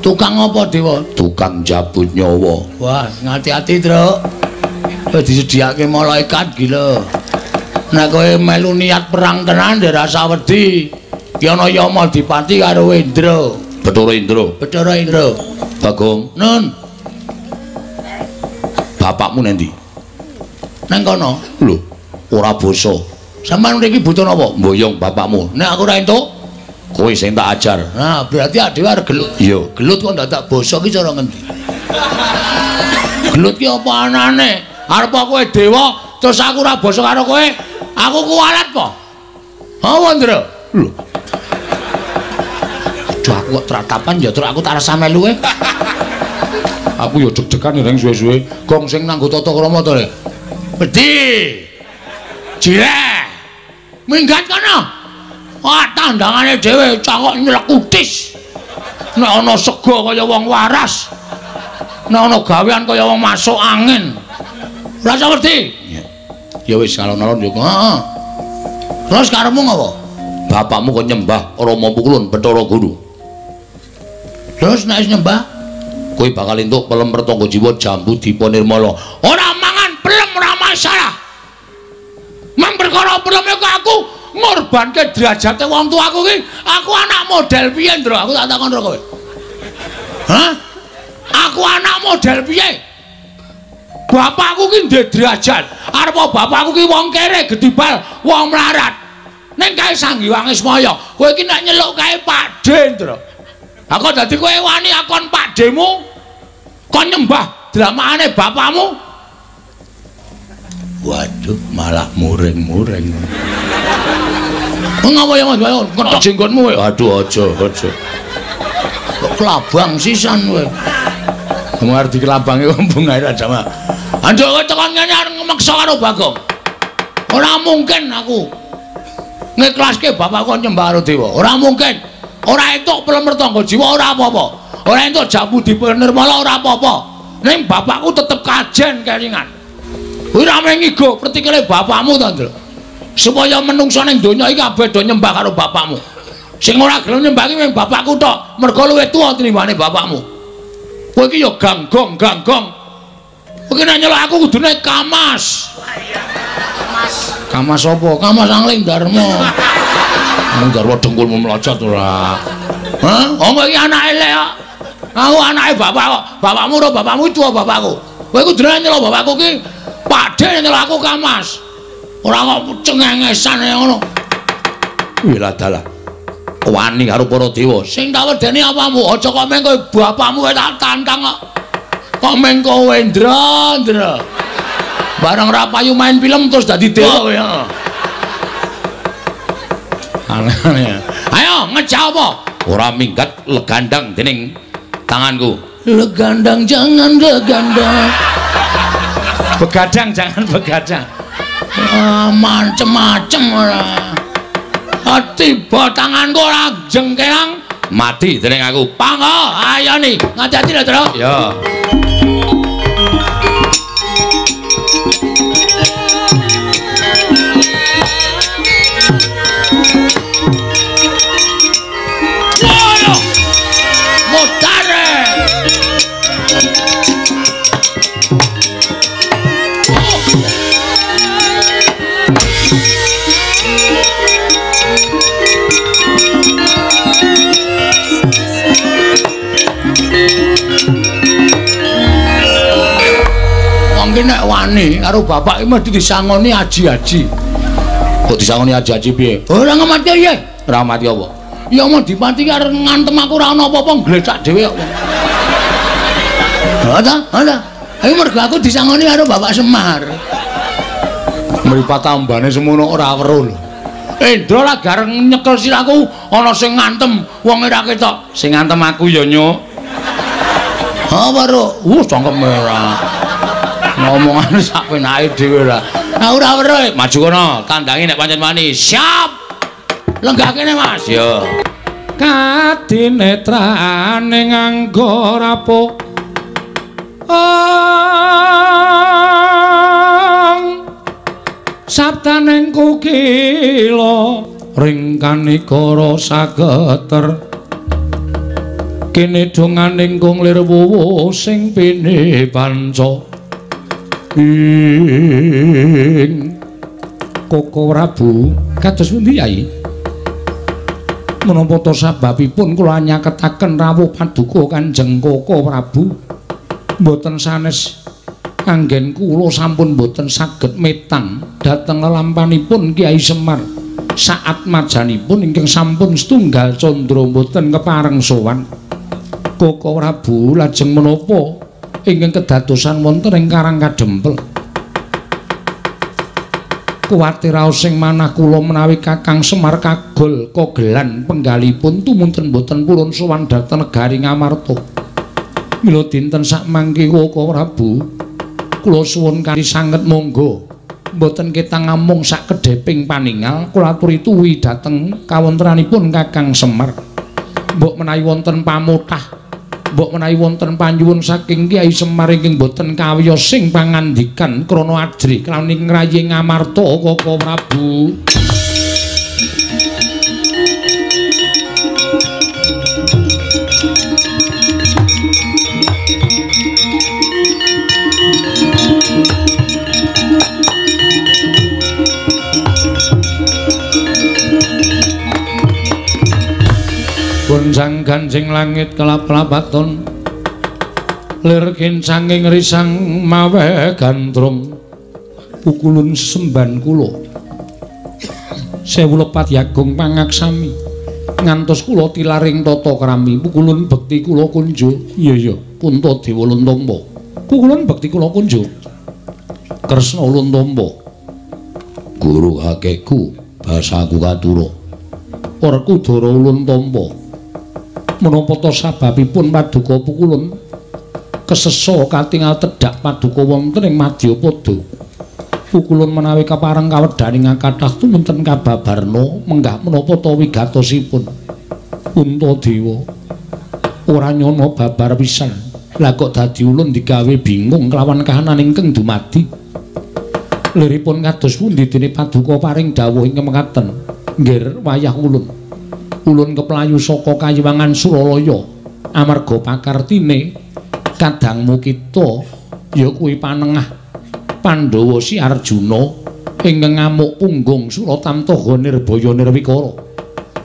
Tukang apa, Dewa? Tukang jabut nyawa. Wah, ngati-ati, Truk. Wis disediake malaikat gila. Nek kowe melu niat perang tenan ndak rasa wedi. Ki ana Yamadipati karo Indra. Bathara Indra. Bathara Indra. Bagong. Nun. Bapakmu nendi? Nang kono. Lho, ora basa. Sampeyan mriki butuh napa? Mboyong bapakmu. Nek aku ora entuk, kowe sing tak ajar. Nah, berarti adewe arep gelut. Iya, gelut kok ndadak basa ki cara ngendi? Gelut ki apa anane? Arep kowe dewa, terus aku ora basa karo kowe, aku kuwalat po. Apa, Ndra? Lho. Aduh, aku kok tratapan ya, terus aku tak rasa melu e. Aku ya deg-degan ring suwe-suwe. Gong sing nganggo tata krama to, Rek. Wedi. Jireh. Minggat kono. Wah, tandangane dhewe cangkok nyelekutis. Nek ana sega kaya wong waras. Nek ana gawean kaya wong masuk angin. Rasa wedi. Ya wis alon-alon yo. Heeh. Terus karepmu ngopo? Bapakmu kok nyembah Rama Pukulun Bathara Guru. Terus nek wis nyembah, kowe bakal entuk pelem pertangga jiwa jambu dipa nirmala. Ora mangan pelem ora masalah. Mang perkara pelem iku aku ngorbanke derajate wong tuaku ki, aku anak model piye, Ndra? Aku tak takon kowe. Hah? Aku anak model piye? Bapakku ki ndek derajat. Arep bapakku ki wong kere gedibal, wong melarat. Ning kae Sang Hyang Ismaya, kowe iki nek nyeluk kae Pakde, Ndra. Aku dadi kowe wani akon Pakdemu kon nyembah dramakane bapakmu. Waduh, malah muring-muring. Ngapa ya Mas? Kena jenggotmu kowe. Aduh, aja, aja. Kok kelabang sisan kowe. Arep dikelabangi wong bungae ra jamak. Anjuk kowe tekan ngene arep ngmeksa karo Bagong. Ora mungkin aku ngiklaske bapakku nyembah karo dewa. Ora mungkin. Ora entuk pelem pertangga jiwa ora apa-apa. Ora entuk jambu dipenirmala ora apa-apa. Ning bapakku tetep kajen kelingan. Kuwi ra mung ngigo pertikele bapakmu to, Ndra. Supaya menungsa ning donya iki kabeh do nyembah karo bapakmu. Sing ora gelem nyembah ki mung bapakku tok, mergo luwih tuwa tinimbane bapakmu. Kowe iki ya ganggong, ganggong. Kowe iki nek nyeluk aku kudune Kamas. Kamas. Kamas apa? Kamas Angling Darma. Angling Darma dengkulmu mlocot ora. Hah? Oh kowe iki anake elek kok. Aku anake bapak kok. Bapakmu ora bapakmu tuwa bapakku. Kowe kudune nyeluk bapakku ki Pakde nyeluk aku Kamas. Ora kok cengengesan ngono. Wih dalah. Wani karo para dewa. Sing tak wedeni apamu? Aja kok meng kowe bapakmu kowe tak tantang kok. Kok meng kowe Ndra, Ndra. Bareng ra payu main film terus dadi dewa kowe. Aneh-aneh. Ayo ngejak apa? Ora minggat legandang dening tanganku. Legandang jangan legandang. Begadang jangan begadang. Ah, macem-macem ora. Tiba tanganku ora jengkelang mati dening aku. Panggo, ayo nih, ngati-ati lho, Tru. Ya. Waduh. Mutare. Wong ki nek wani karo bapak iki mesti disangoni aji-aji. Kok disangoni aji-aji piye? Ora ngemati piye? Ora mati apa? Ya mau dipati arep ngantem aku ora ana apa-apa nglecak dhewe kok. Ha ta? Ha ta? Ayo mergo aku disangoni karo Bapak Semar. Mripat tambane semono ora weruh lho. Indra lah gareng nyekel sirahku ana sing ngantem wong ora ketok. Sing ngantem aku ya nyuk. Ha weruh. Cangkem ora. Ngomongane sak penake dhewe ora. Aku ora weruh. Maju kono, tandangi nek pancen wani. Siap. Lenggah kene, Mas. Ya. Kadinetrane nganggo rapuh. Sabdaning kukila ring kanikara sageter kene donganing kung lir wuwu sing pine panca ing Koko Prabu kados pundi Yai menapa to sababipun kula nyaketaken rawuh paduka Kanjeng Koko Prabu mboten sanes Anggen kula sampun boten saged metang dhateng lelampanipun Kyai Semar saat majanipun ingkang sampun setunggal candra boten kepareng sowan. Koko Prabu lajeng menapa ingkang kedadosan wonten ing Karang Kadempel? Kuwatir raos sing manah kula menawi Kakang Semar kagol kogelan penggalipun tumunten boten purun sowan dhateng negari Ngamarta. Mila dinten sakmangke Koko Prabu kula suwun kanthi sanget monggo mboten ketang ngamung sak kedheping paningal kula aturi tuwi dhateng kawontenanipun Kakang Semar. Mbok menawi wonten pamotah, mbok menawi wonten panyuwun saking Kyai Semar ingkang boten kawiyos sing pangandikan krana ajrih kelawan ing rayi Ngamarta Koko Prabu. Gonjang ganjing langit kelap-lapaton lir kincanging risang mawe gandrung pukulun semban kula sewu lepat yagung pangaksami ngantos kula tilaring tata krami pukulun bekti kula kunjuk. Iya iya Puntadewa Luntampa. Pukulun bekti kula kunjuk. Kresna Luntampa. Guru kakekku basaku katura. Werkudara Luntampa. Menapa ta sababipun paduka pukulun kesesa katingal tedhak paduka wonten ing Madyapada? Pukulun menawi kapareng kawedhaning kathah tumunten kababarna menggah menapa ta wigatosipun? Puntadewa ora nyana babar pisan. Lah kok dadi ulun digawe bingung kelawan kahanan ingkang dumadi. Liripun kados pundi dene paduka paring dawuh ingkang mekaten? Nggir wayah ulun. Ulun keplayu saka Kayiwangan Suralaya amarga pakartine kadangmu kita ya kuwi panengah Pandhawa si Arjuna ingkang ngamuk punggung Suratamtaha Nirbaya Nirwikara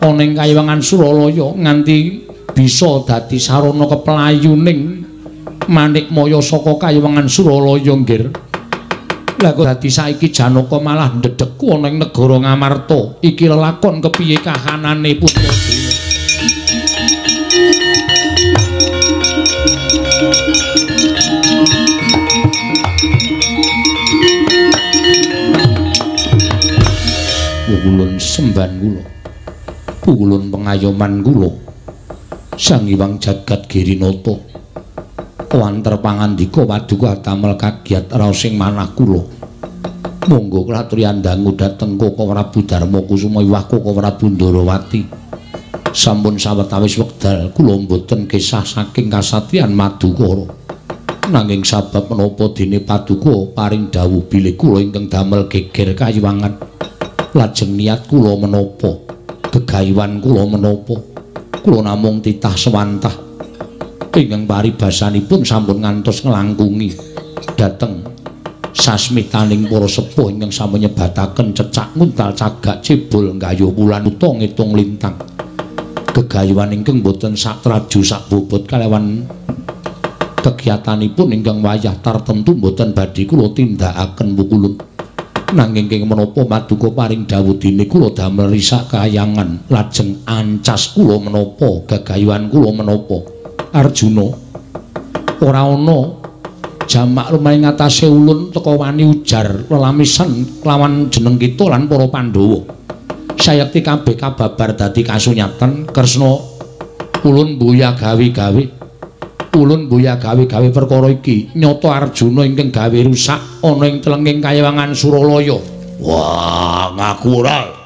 ana ing Kayiwangan Suralaya nganti bisa dadi sarana keplayuning Manikmaya saka Kayiwangan Suralaya nggir. Lah kok dadi saiki Janaka malah ndedheku ana ing negara Ngamarta. Iki lelakon kepiye kahanane Puntadewa? Pukulun semban kula, pukulun pengayoman kula, Sang Hyang Jagat Girinata wanter pangandika paduka damel kagiat raos sing manah kula. Monggo kula aturi andangu dhateng Koko Prabu Darma Kusuma iwah Koko Prabu Ndarawati. Sampun sawetawis wekdal kula mboten kisah saking kasatriyan Madukara. Nanging sabab menapa dene paduka paring dawuh bilih kula ingkang damel geger kayiwangan. Lajeng niat kula menapa? Gegayuhan kula menapa? Kula namung titah sewantah ingkang paribasanipun sampun ngantos nglangkungi dhateng sasmitaning para sepuh ingkang sampun nyebataken cecak nguntal cagak cebol nggayuh wulan uta ngitung lintang. Gegayuhan ingkang boten satraju sakbobot kalawan kegiatanipun ingkang wayah tartemtu boten badhe kula tindakaken pukulun. Nanging kenging menapa paduka paring dawuh dene kula damel risak kayangan lajeng ancas kula menapa gegayuhan kula menapa? Arjuna ora ana jamak lumaing ngatasé ulun teka wani ujar lelamisan kelawan jeneng kita lan para Pandhawa. Sayekti kabeh kababar dadi kasunyatan. Kresna ulun mbuya gawe-gawe. Ulun mbuya gawe-gawe perkara iki. Nyata Arjuna ingkang gawe rusak ana ing tlenging Kayiwangan Suralaya. Wah, ngaku ora.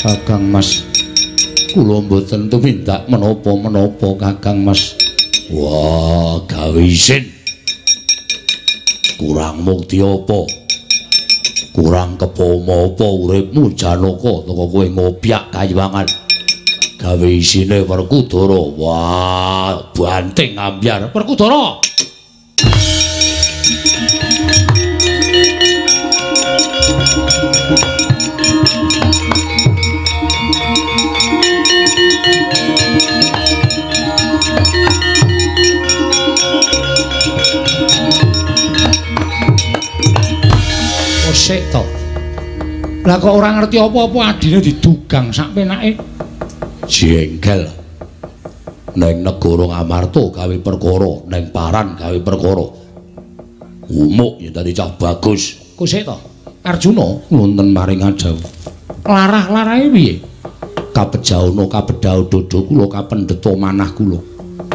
Kakang Mas, kula mboten tumindak menapa-menapa Kakang Mas. Wah, gawe isin. Kurang mukti apa? Kurang kepomo apa uripmu Janaka teko kowe ngopyak kayiwangan. Gawe isine Werkudara. Wah, banting ambyar Werkudara. Sik to. Lah kok ora ngerti apa-apa adine didugang sak penake. Jengkel. Neng negara Ngamarta gawe perkara, neng Paran gawe perkara. Umuk ya dadi cah bagus. Kok sik to? Arjuna wonten maring ajauh. Larah-larahe piye? Kabejaana kabedhao dodo kula kapendheta manah kula.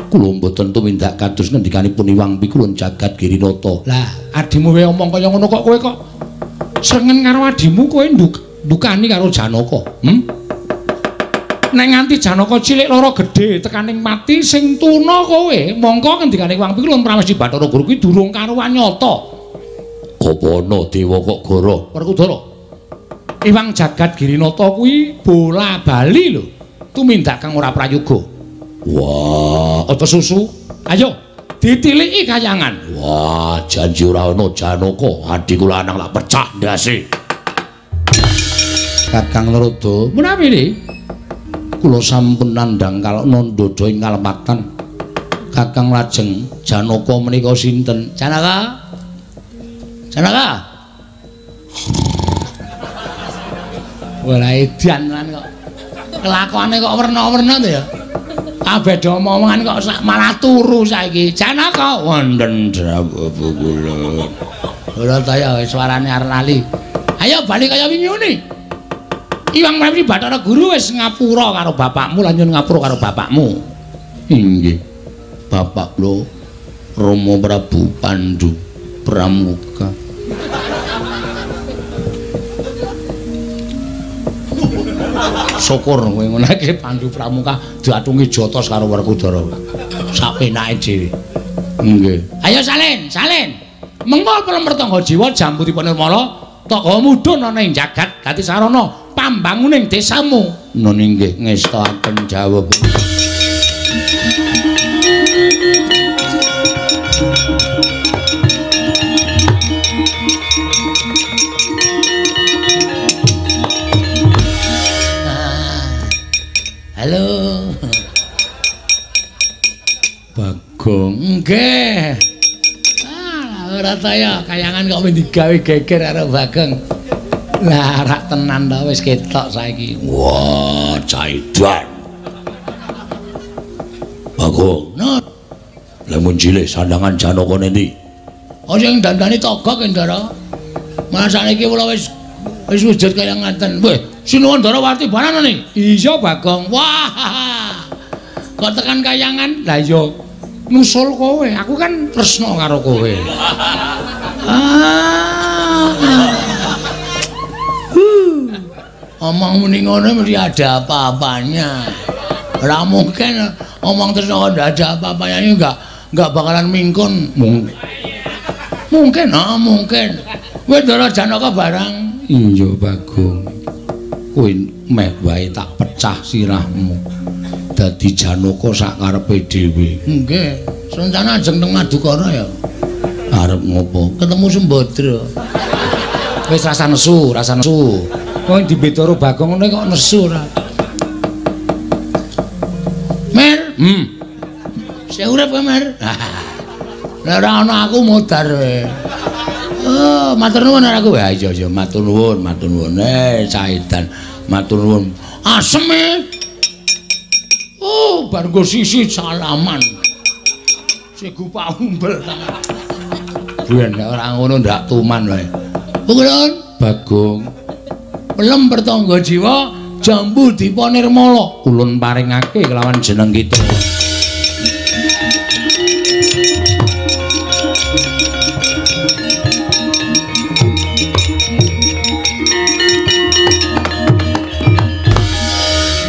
Kula mboten tumindak kados ngendikanipun Iwang Pikulun Jagat Girinata. Lah, adimu wae omong kaya ngono kok kowe kok srengen karo adimu kowe ndukani karo Janaka. Nek nganti Janaka cilik lara gedhe tekaning mati sing tuna kowe, mongko ngendikane Iwang Pikulun Pramesti Bathara Guru kuwi durung karuwan nyata. Apa ana dewa kok goro? Werkudara. Iwang Jagat Girinata kuwi bola bali lho. Tumindak kang ora prayoga. Wah, aja susu. Ayo ditiliki kayangan. Wah, janji ora ana Janaka, adhiku lanang lak pecah ndase. Kakang Narada, menawi niki kula sampun nandhang kalana ndodha ing kalepatan. Kakang lajeng Janaka menika sinten? Janaka. Janaka. Ora edan lan kok. Kelakuane kok werna-werna to ya. Kabeh do omongan kok malah turu saiki. Janaka wonten drawuh kula. Ora ta ya suarane arep lali. Ayo bali kaya wingi ngene. Iwang Pramesti Bathara Guru wis ngapura karo bapakmu lan nyuwun ngapura karo bapakmu. Inggih. Bapak kula Rama Prabu Pandu Pramuka. Syukur kowe ngono iki Pandu Pramuka diatungi jotos karo Werkudara. Sak penake dhewe. Nggih. Ayo salin, salin. Mengko pelem pertangga jiwa jambu dipa nirmala tak gawa mudhun ana ing jagat dadi sarana pambanguning desamu. Nun inggih ngestakaken jawab. Halo. Bagong. Nggih. Ah, ora ta ya kayangan kok wis digawe geger karo Bagong. Lah rak tenan ta wis ketok saiki. Wah, caidan. Bagong. Nah. Lah mun cilik sandangan Janaka nendi? Oh sing dandani Togok Ndara. Malah saiki kula wis wujud kaya ngaten. Weh, sinuwun Ndarawati barang nih. Iya Bagong. Wah. Kok tekan kayangan? Lah iya nusul kowe. Aku kan tresna karo kowe. Ah. Omong muni ngono mesti ada apa-apanya. Ora mungkin omong tresna kok ndak ada apa-apanya ini enggak bakalan mingkun. Mungkin. Mungkin, ah mungkin. Kowe Ndara Janaka barang. Iya Bagong. Kowe meh wae tak pecah sirahmu. Dadi Janaka sak karepe dhewe. Nggih, rencana ajeng teng Madukara ya. Arep ngopo? Ketemu Sembadra. Wis rasa nesu, rasa nesu. Kowe dibedoro Bagong ngene kok nesu ora. Mer, Sing urip kowe, Mer. Lah ora ana aku modar kowe. Oh, matur nuwun aku. Ya iya iya matur nuwun, matur nuwun. Caidan, matur nuwun. Asem e. Oh, bar nggo sisi salaman. Sing gupak umbel ta. Ben nek ora ngono ndak tuman wae. Pukulun Bagong. Pelem pertangga jiwa jambu dipa nirmala. Ulun paringake kelawan jeneng kita.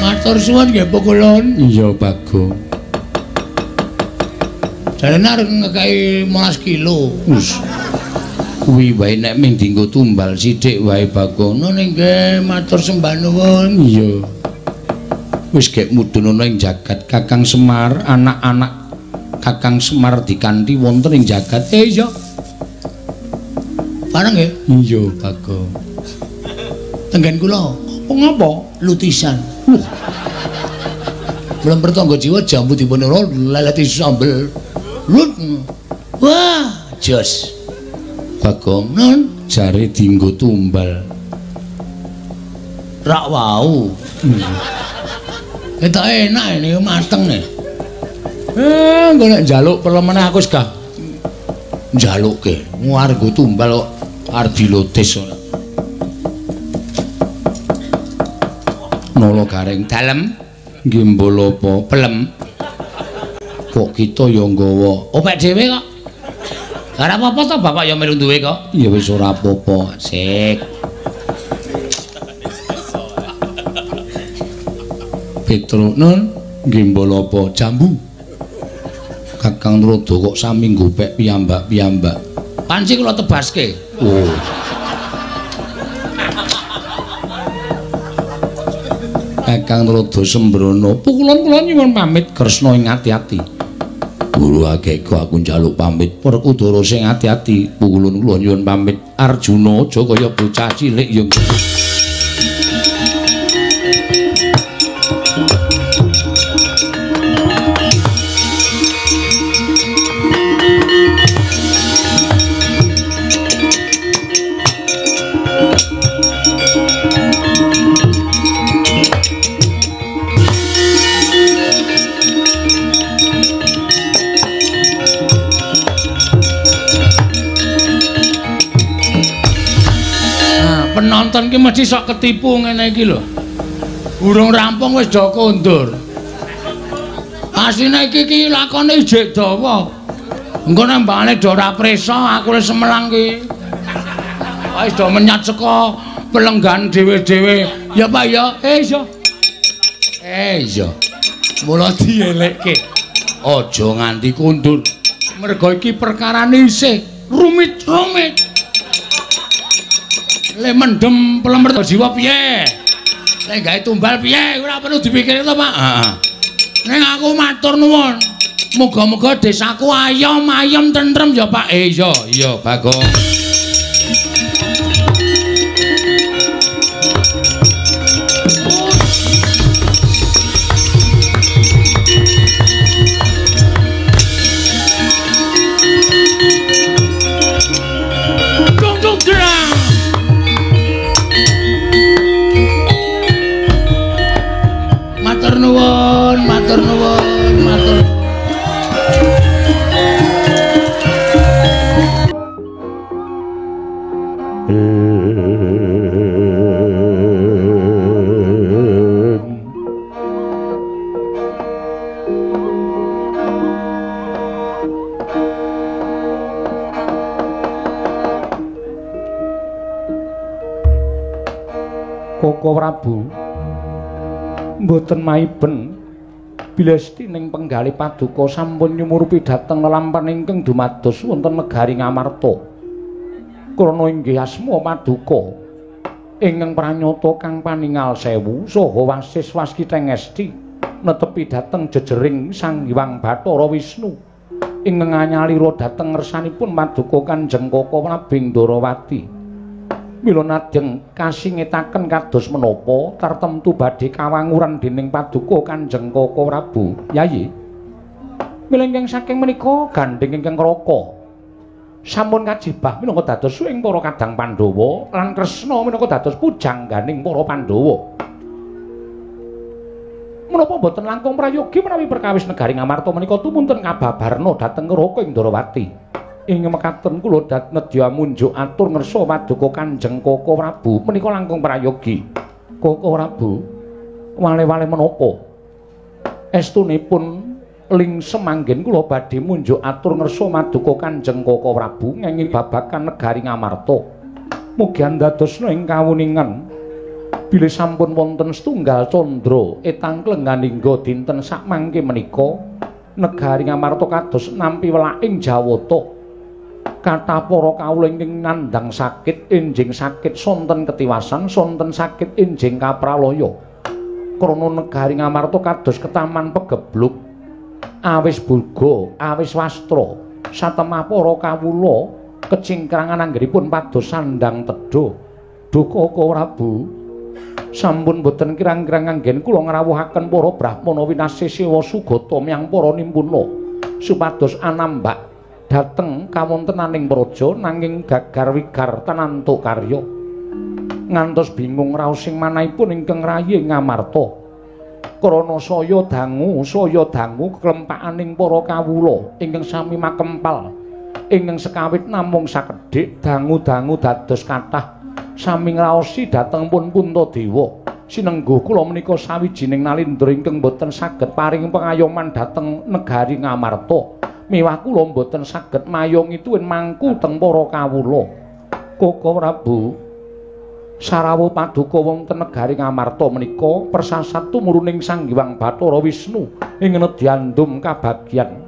Matur suwun nggih Pukulun. Iya Bagong. Jarene arep ngekeki 15 kilo. Wis. Kuwi wae nek ming dienggo tumbal sithik wae Bagong. Nun inggih matur sembah nuwun. Iya. Wis gek mudhun ana ing jagat Kakang Semar, anak-anak Kakang Semar dikanthi wonten ing jagat. Iya. Bareng nggih? Iya, Bagong. Tenggen kula. Apa ngapa? Lutisan. Belum pertangga jiwa jambu dipun ora leleti sambel. Lut. Wah, jos. Bagong, nun jare dienggo tumbal. Rak wau. Ketok enak ini mateng nih. Engko nek njaluk pelemene aku wis gah njalukke. Arep tumbal kok arep dilotis ora. Nala Gareng dalem nggih mbala apa pelem. Kok kita ya nggawa opek dhewe kok. Ora apa-apa to bapak ya melu duwe kok. Ya wis ora apa-apa. Sik. Petruk nun nggih mbala apa jambu. Kakang Tuladha kok sami nggopek piyambak-piyambak. Panci kula tebaske. Oh. Kakang Tuladha sembrono. Pukulon kula nyuwun pamit Kresna ing ati-ati. Guru akeh aku njaluk pamit. Werkudara sing ati-ati. Pukulun kula nyuwun pamit. Arjuna aja kaya bocah cilik ya. Penonton ki mesti sok ketipu ngene iki lho. Urung rampung wis do kondur. Asline iki ki lakone ijik dawa. Engko nek mbakane do ora prisa aku wis semelang ki. Wis do menyat saka pelenggan dhewe-dhewe. Ya Pak ya. Iya. Iya. Mula dielekke. Aja nganti kondur. Mergo iki perkarane isih rumit-rumit. Le mendem pelemer jiwa piye? Le gawe tumbal piye? Ora perlu dipikir to, Pak. Heeh. Ning aku matur nuwun. Muga-muga desaku ayom ayem tentrem ya, Pak. Iya, iya, Bagong. Matur nuwun, matur nuwun, matur. Koko Prabu mboten maiben bilesti ning penggalih paduka sampun nyumurupi dhateng lelampahan ingkang dumados wonten negari Ngamarta. Krana inggih asma paduka ingkang pranyata kang paningal sewu saha wasis waskita ngesti netepi dhateng jejering Sang Hyang Bathara Wisnu ingkang anyalira dhateng ngersanipun paduka Kanjeng Koko Prabu Ndarawati. Mila nadyan kasingetaken kados menapa tartemtu badhe kawanguran dening paduka Kanjeng Koko Prabu Yayi. Mila ingkang saking menika gandheng ingkang raka sampun kajibah minangka dados ing para kadang Pandhawa lan Kresna minangka dados pujangganing para Pandhawa. Menapa boten langkung prayogi menawi perkawis negari Ngamarta menika tumunten kababarna dhateng Raka ing Ndarawati. Ing mekaten kula nedya munjuk atur ngersa paduka Kanjeng Koko Prabu menika langkung prayogi. Koko Prabu wale-wale menapa? Estunipun lingsem anggen kula badhe munjuk atur ngersa paduka Kanjeng Koko Prabu ngenging babagan negari Ngamarta. Mugi andadosna ing kawuningan bilih sampun wonten setunggal candra etang klenggan hingga dinten sakmangke menika negari Ngamarta kados nampi welaking Jawata. Kathah para kawula ingkang nandhang sakit, enjing sakit sonten ketiwasan, sonten sakit enjing kapralaya. Krana negari Ngamarta kados ketaman pegebluk, awis burga, awis wastra, satemah para kawula kecingkrangan anggenipun pados sandang tedha. Duh Kaka Prabu, sampun boten kirang-kirang anggen kula ngrawuhaken para brahmana winasih sewa sugata miyang para nimpuna supados anambak dhateng kawontenaning praja nanging gagar wigar tenantuk karya. Ngantos bingung raos sing manahipun ingkang rayi Ngamarta. Krana saya dangu keklempakaning para kawula ingkang sami makempal, ingkang sekawit namung sakedhik dangu-dangu dados kathah sami ngraosi dhateng pun Puntadewa. Sinengguh kula menika sawijining nalindra ingkang boten saged paring pengayoman dhateng negari Ngamarta. Miwah kula mboten saged mayong tuwin mangku teng para kawula. Kaka Prabu, sarawuh paduka wonten negari Ngamarta menika persasat tumuruning Sang Hyang Bathara Wisnu ing nedyandum kabagyan.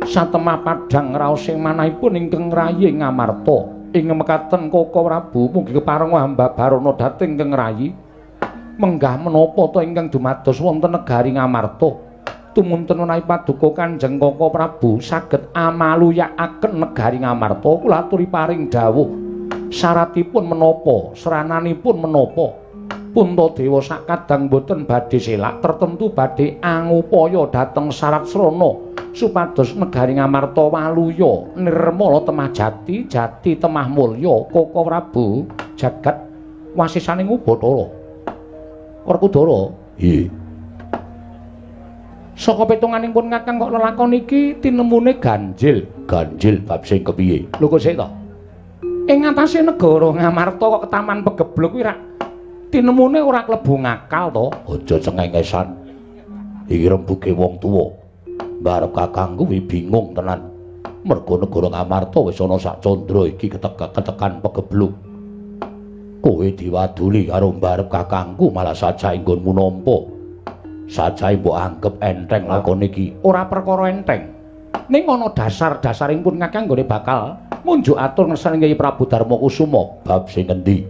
Satemah padhang raos sing manahipun ingkang rayi Ngamarta. Ing mekaten Kaka Prabu mugi kepareng hamba barana dhateng ingkang rayi. Menggah menapa ta ingkang dumados wonten negari Ngamarta? Tumunten menawi paduka Kanjeng Kaka Prabu saged amaluyakaken negari Ngamarta, kula aturi paring dawuh. Syaratipun menapa, serananipun menapa? Puntadewa sakadang boten badhe selak, tertentu badhe angupaya dhateng syarat srana supados negari Ngamarta waluya nirmala temah jati, jati temah mulya. Kaka Prabu jagat wasisaning Ubathara. Werkudara, nggih. Saka petunganing pun Kakang kok lelakon iki tinemune ganjil. Ganjil bab sing kepiye? Lho kok sik to? Ing ngatasé negara Ngamarta kok ketaman pegebluk kuwi rak tinemune ora klebu ngakal to? Aja cengengesan. Iki rembuge wong tuwa. Mbarep Kakang kuwi bingung tenan. Mergo negara Ngamarta wis ana sak candra iki ketekan pegebluk. Kowe diwaduli karo mbarep kakangku malah sajae nggonmu nampa. Sajae mbok anggep enteng lakon iki. Ora perkara enteng. Ning ana dasar-dasaring pun Kakang nggone bakal munjuk atur ngersane Kyai Prabu Darma Kusuma. Bab sing endi?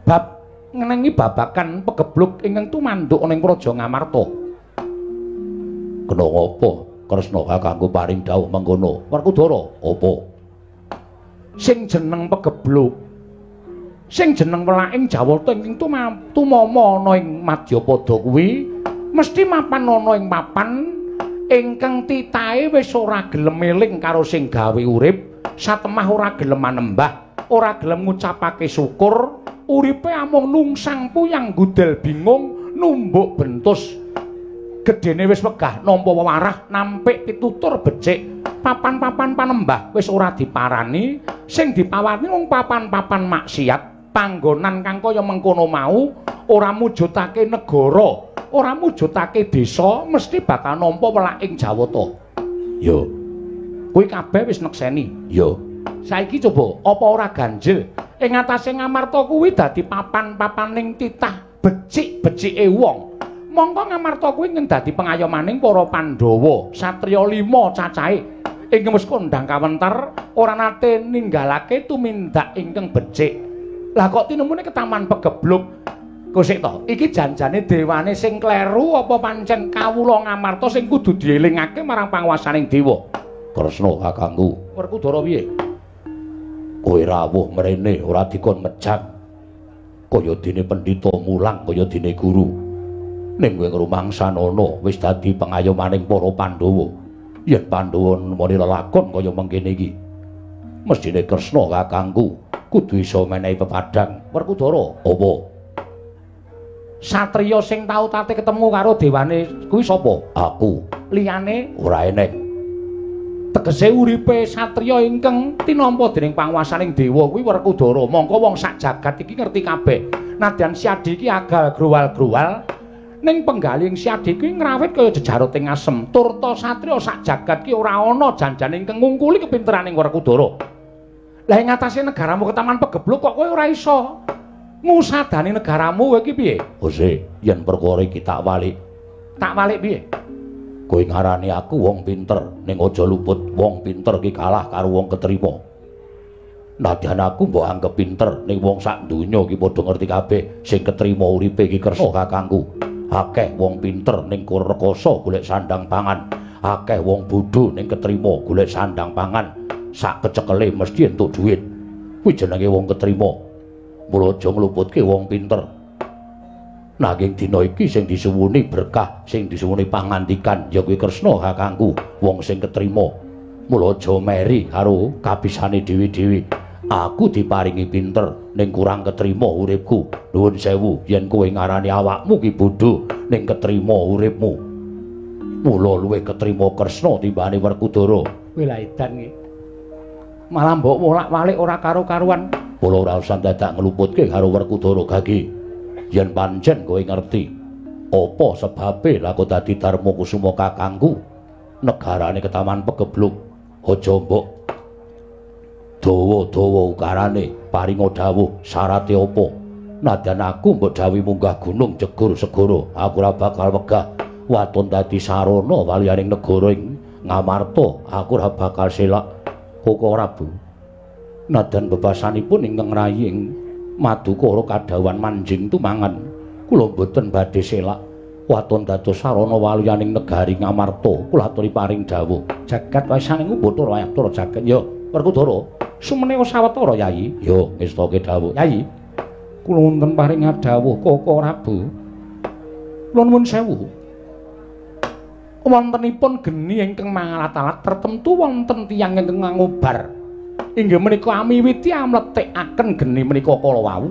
Bab ngenengi babagan pegebluk ingkang tumanduk ana ing Praja Ngamarta. Kena ngapa Kresna kakangku paring dawuh mengkono? Werkudara, apa? Sing jeneng pegebluk, sing jeneng welaking Jawata ingkang tumama ana ing Madyapada kuwi mesti mapan ana ing papan ingkang titahe wis ora gelem eling karo sing gawe urip, satemah ora gelem manembah, ora gelem ngucapake syukur, uripe amung nungsang puyang gudel bingung numbuk bentus. Gedene wis wegah nampa wewarah nampik pitutur becik, papan-papan panembah wis ora diparani, sing dipawani mung papan-papan maksiat. Panggonan kang kaya mengkono mau ora mujudake negara, ora mujudake desa, mesti bakal nampa welaking Jawata. Yo, kuwi kabeh wis nekseni. Yo, saiki coba apa ora ganjil ing ngatasé Ngamarta kuwi dadi papan-papaning titah becik-becike wong. Mongko Ngamarta kuwi ingkang dadi pengayomaning para Pandhawa, satriya 5 cacahe ingkang wis kondhang kawentar ora nate ninggalake tumindak ingkang becik. Lah kok tinemune ketaman pegebluk? Kosik to, iki janjane dewane sing kleru apa pancen kawula Ngamarta sing kudu dielingake marang panguwasaning dewa? Kresna kakangku. Werkudara piye? Kowe rawuh mrene ora dikon mejang. Kaya dene pendhita mulang kaya dene guru. Ning kowe ngrumangsanana wis dadi pengayomaning para Pandhawa. Yen Pandhawa nemoni lelakon kaya mengkene iki, mesthine Kresna kakangku kudu iso menehi pepadang. Werkudara, apa? Satriya sing tau tate ketemu karo dewane kuwi sapa? Aku. Liyane ora eneng. Tegese uripe satriya ingkang tinampa dening panguwasaning dewa kuwi Werkudara. Mongko wong sak jagat iki ngerti kabeh. Nadyan Siadi iki agal growal-growal, ning penggaling Siadi kuwi ngrawit kaya jejaroting asem. Turta satriya sak jagat ki ora ana janjane ingkang ngungkuli kepinteraning Werkudara. Lah ing ngatasé negaramu ketaman pegebluk kok kowe ora iso ngusadani negaramu kowe iki piye? Ose, yen perkara iki tak walik. Tak walik piye? Kowe ngarani aku wong pinter, ning aja luput wong pinter ki kalah karo wong ketrima. Nadyan aku mbok anggep pinter ning wong sak donya iki padha ngerti kabeh sing ketrima uripe iki Kresna kakangku. Akeh wong pinter ning rekoso golek sandang pangan, akeh wong bodho ning ketrima golek sandang pangan. Sak kecekele mesti entuk duit. Kuwi jenenge wong ketrima. Mula aja ngluputke wong pinter. Nanging dina iki sing disuwuni berkah, sing disuwuni pangandikan ya kuwi Kresna kakangku, wong sing ketrima. Mula aja meri karo kabisane dhewe-dhewe. Aku diparingi pinter ning kurang ketrima uripku. Nuwun sewu yen kowe ngarani awakmu ki bodho ning ketrima uripmu. Mula luwih ketrima Kresna timbane Werkudara. Kowe lah edan iki. Malah mbok wolak-walik ora karo-karuan. Mula ora usah dadak ngluputke karo Werkudara Gagi. Yen pancen kowe ngerti apa sebabe lha dadi Darma Kusuma kakangku, negarane ketaman pegebluk, aja mbok dawa-dawa ukarane paringa dawuh syarate apa. Nadyan aku mbok dawuhi munggah gunung jegur segara, aku ora bakal wegah. Waton dadi sarana waliyaning negara ing Ngamarta, aku ora bakal selak. Koko Prabu, nadyan bebasanipun ingkang rayi ing Madukara kadhawuhan manjing tumangan, kula mboten badhe selak. Waton dados sarana waliyaning negari Ngamarta, kula aturi paring dawuh. Jagat wasaning Bathara Ayaptara jagat. Ya, Werkudara, sumene sawetara Yayi. Ya, ngestake dawuh. Yayi, kula wonten paring dawuh Koko Prabu. Kula nuwun sewu. Wontenipun geni ingkang mangalat-alat tertentu wonten tiyang ingkang ngobar. Inggih menika amiwiti amletikaken geni menika kala wau.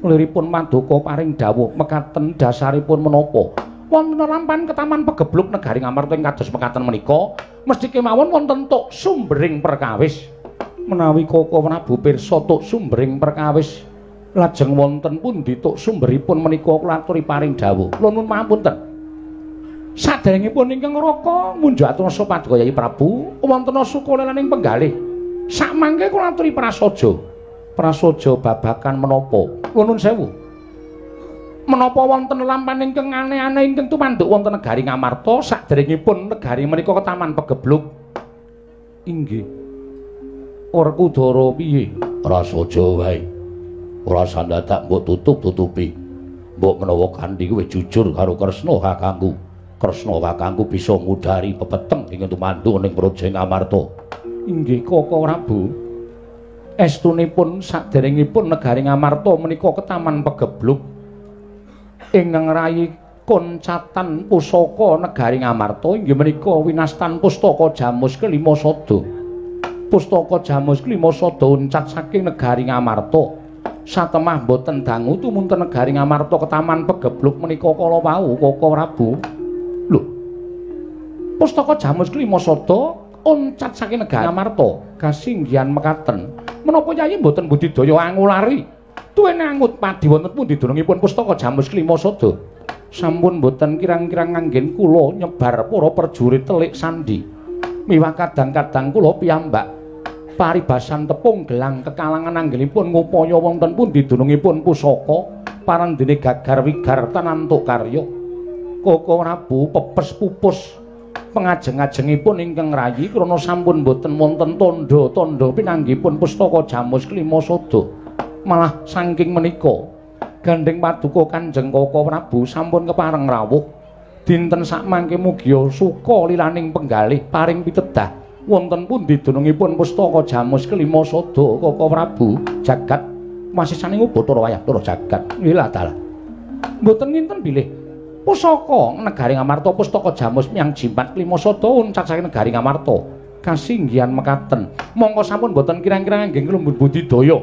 Liripun Paduka paring dawuh mekaten dasaripun menapa? Wonten lampahan ketaman pegebluk negari Ngamarta ing kados mekaten menika mesti kemawon wonten tok sumbering perkawis. Menawi Koko Prabu pirsa tok sumbering perkawis lajeng wonten pundi tok sumberipun menika kula aturi paring dawuh. Kula nuwun pangapunten. Saderengipun ingkang Raka munjuk atur Paduka Yayi Prabu wonten sukalelaning penggalih. Sakmangke kula aturi prasaja. Prasaja babakan menapa? Kula nuwun sewu. Menapa wonten lampahan ingkang aneh-aneh ingkang tumanduk wonten negari Ngamarta saderengipun negari menika ketaman pegebluk? Inggih. Werkudara piye? Prasaja wae. Ora sandadak mbok tutup-tutupi. Mbok menawa kanthi kowe jujur karo Kresna kakangku. Kresna kakangku bisa ngudari pepeteng ing tumanduk ning Praja Ngamarta. Inggih Koko Prabu. Estunipun saderengipun negari Ngamarta menika ketaman pegebluk ingkang rayi koncatan pusaka negari Ngamarta inggih menika winastan pustaka Jamus kelima sada. Pustaka Jamus kelima sada uncat saking negari Ngamarta. Satemah boten dangu tumunten negari Ngamarta ketaman pegebluk menika kala wau Koko Prabu. Lho. Pustaka Jamus kelima sada uncat saking negari Ngamarta kasinggihan mekaten. Menapa Yayi mboten budidaya angulari? Tuwene angut padi wonten pundi dunungipun pustaka Jamus kelima sada? Sampun mboten kirang-kirang nganggen kula nyebar para prajurit telik sandi. Miwah kadang-kadang kula piyambak paribasan tepung gelang kekalangan anggenipun ngupaya wonten pundi dunungipun pusaka parandene gagar wigar tanantuk karya. Koko Prabu pepes pupus pengajeng-ajengipun ingkang rayi krana sampun boten wonten tandha-tandha pinanggihipun pustaka Jamus kelima sada. Malah saking menika gandheng paduka Kanjeng Koko Prabu sampun kepareng rawuh dinten sakmangke mugia suka lilaning penggalih paring pitedah wonten pundi dunungipun pustaka Jamus kelima sada. Koko Prabu jagat masisaning Bathara Wayah jagat. Nggih lah dalah. Mboten nginten bilih pusaka negari Ngamarta pustaka Jamus miyang jimat kelima sada uncat saking negari Ngamarta kasinggihan mekaten. Mongko sampun boten kirang-kirang nggih nglumbur budidaya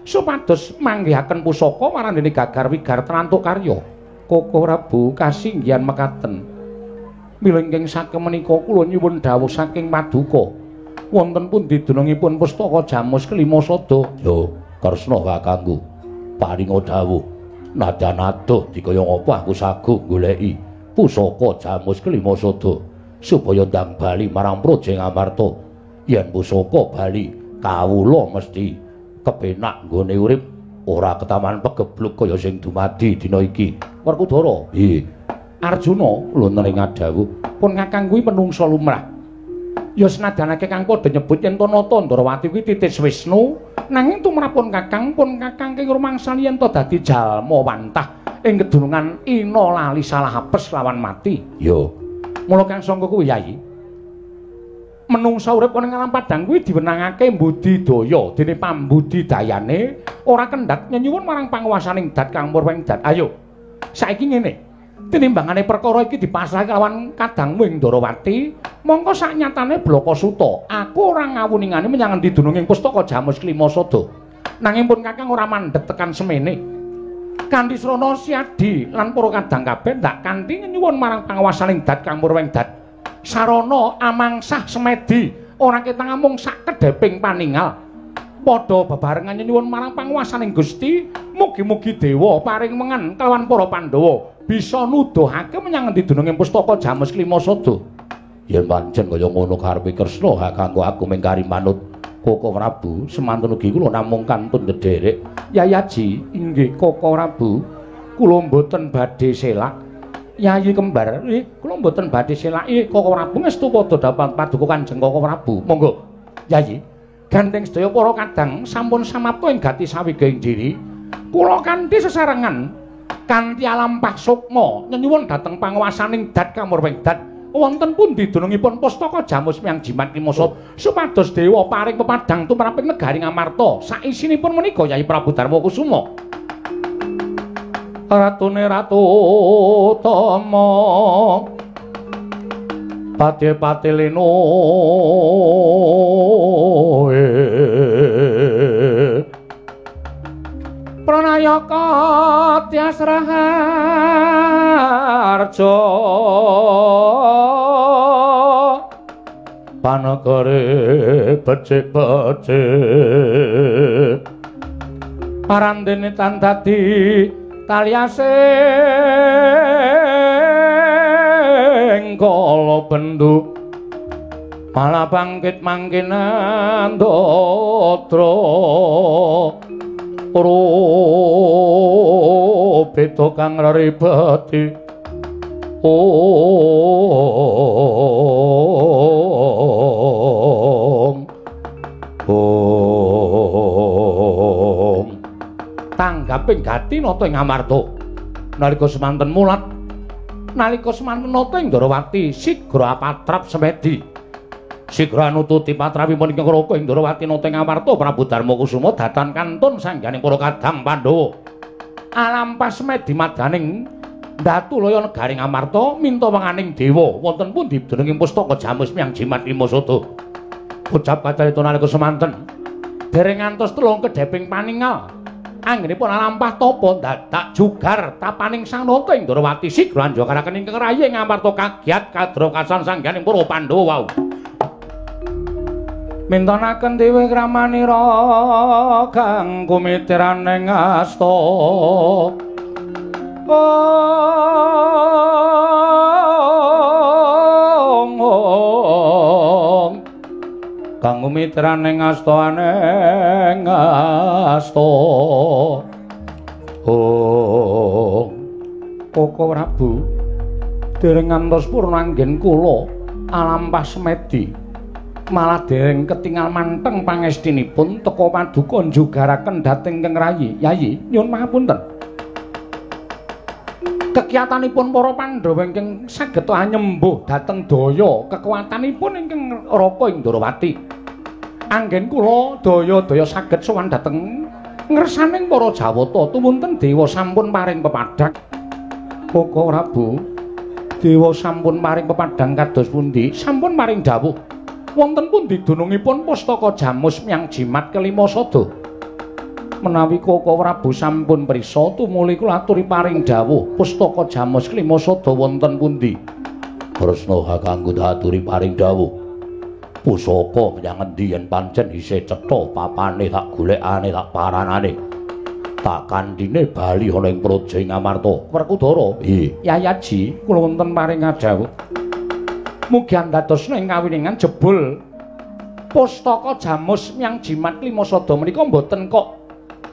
supados manggihaken pusaka marandene gagar wigar trantuk karya. Koko Prabu kasinggihan mekaten. Mila ingkang saking menika kula nyuwun dawuh saking paduka wonten pundi dunungipun pustaka Jamus kelima sada? Yo Kresna kakangku paringa dawuh. Nadyan adoh dikaya ngapa aku saguh goleki pusaka Jamus kelima sada supaya ndang bali marang Praja Ngamarta. Yen pusaka bali kawula mesti kepenak nggone urip ora ketaman pegebluk kaya sing dumadi dina iki. Werkudara, piye? Arjuna lho nering dawuh pun kakang kuwi menungsa lumrah. Ya senajan akeh kang padha nyebut yen Nata Ndrawati kuwi titis Wisnu, Nanging tumrapun Kakang pun Kakang ing rumangsan yen to dadi jalma wantah ing kedunungan ina lali salah apes lawan mati. Ya. Mula Kang Sangka kuwi Yayi. Menungsa urip ana ing alam padhang kuwi diwenangake mbudidaya, dene pambudidayane ora kendhat nyenyuwun marang panguwasaning dat kang murweng dat. Ayo. Saiki ngene. Tinimbangane perkara iki dipasrahake lawan kadangmu ing Ndarawati, mongko saknyatane Blaka Suta, aku ora ngawuningane menyang endi dununging pustaka Jamus Klima Sada. Nanging pun Kakang ora mandheg tekan semene. Kanthi srana Siadi lan para kadang kabeh ndak kanthi nyuwun marang panguwasaning dat kang murweng dat. Sarana amangsah semedi ora ketang amung sak kedheping paningal. Padha bebarengan nyuwun marang panguwasaning Gusti, mugi-mugi dewa paring wengen kelawan para Pandhawa bisa nuduhake menyang endi dununging pustaka Jamus Klima Sada. Yen pancen kaya ngono karepe Kresna hak kanggo aku mengkari manut Koko Prabu, semanten ugi kula namung kantun ndederek. Yayaji, inggih Koko Prabu, kula mboten badhe selak. Yayi kembar, kula mboten badhe selak. Koko Prabu ngestu padha dapat paduka Kanjeng Koko Prabu. Monggo. Yayi, gandeng sedaya para kadang sampun samapta ing gati sawigaing diri. Kula kanthi sesarengan kanthi alampah sukma nyenyuwun dhateng panguwasaning dat kamurweng dat wonten pundi dunungipun pustaka Jamus Miang Jimat Klima Sada supados dewa paring pepadhang tumraping negari Ngamarta saisinipun menika Yayi Prabu Darma Kusuma. Ratune Ratu Tama pati-pati lino Pranayaka Tyas Raharja panegare becik-becik parandene tan dadi taliasing kala bendu malah bangkit mangkin andadra beda kang reribeti. Om Om tanggaping gati nata ing Amarta nalika semanten mulat nalika semanten nata ing Ndarawati sigra patrap semedi sigra anututi patrapipun ingkang raka ing Ndarawati nata ing Amarta Prabu Darma Kusuma datan kantun sangganing para kadang Pandhawa alampah semedi madaning Datulaya negari Ngamarta minta wenganing dewa wonten pundi dununging pustaka Jamus Miang Jimat Klima Sada. Ucap kacarita nalika semanten dereng ngantos telung kedheping paningal anggenipun alampah tapa dadak jugar tapaning sang nata ing Ndarawati sigra anjogaraken ingkang rayi ing Ngamarta kagiat kadrokasan sangganing para Pandhawa wau. Mintonaken dewe kramanira kang kumitiraning asta. Ong ong kang kumitiraning asta aneng asta. Ong Koko Prabu dereng ngantos purna anggen kula alampah semedi malah dereng ketingal manteng pangestinipun teka paduka njugaraken dhateng ingkang rayi. Yayi nyuwun pangapunten. Kekiyatanipun para Pandhawa ingkang saged anyembuh dhateng daya kekuatanipun ingkang raka ing Ndarawati. Anggen kula daya-daya saged sowan dhateng ngersaning para Jawata tumunten dewa sampun paring pepadhang. Koko Prabu, dewa sampun paring pepadhang kados pundi? Sampun paring dawuh wonten pundi dunungipun pustaka Jamus Miang Jimat Kelima Sada. Menawi Koko Prabu sampun prisa tumuli kula aturi paring dawuh pustaka Jamus Klima Sada wonten pundi? Kresna kanggo aturi paring dawuh. Pusaka menyang endi yen pancen isih cetha papane tak golekane tak paranane. Tak kandhine bali ana ing praja ing Amarta. Werkudara, nggih. Yayaji, kula wonten paring dawuh. Mugi andadosna ing kawiningan jebul pustaka Jamus Miang Jimat Klima Sada menika mboten kok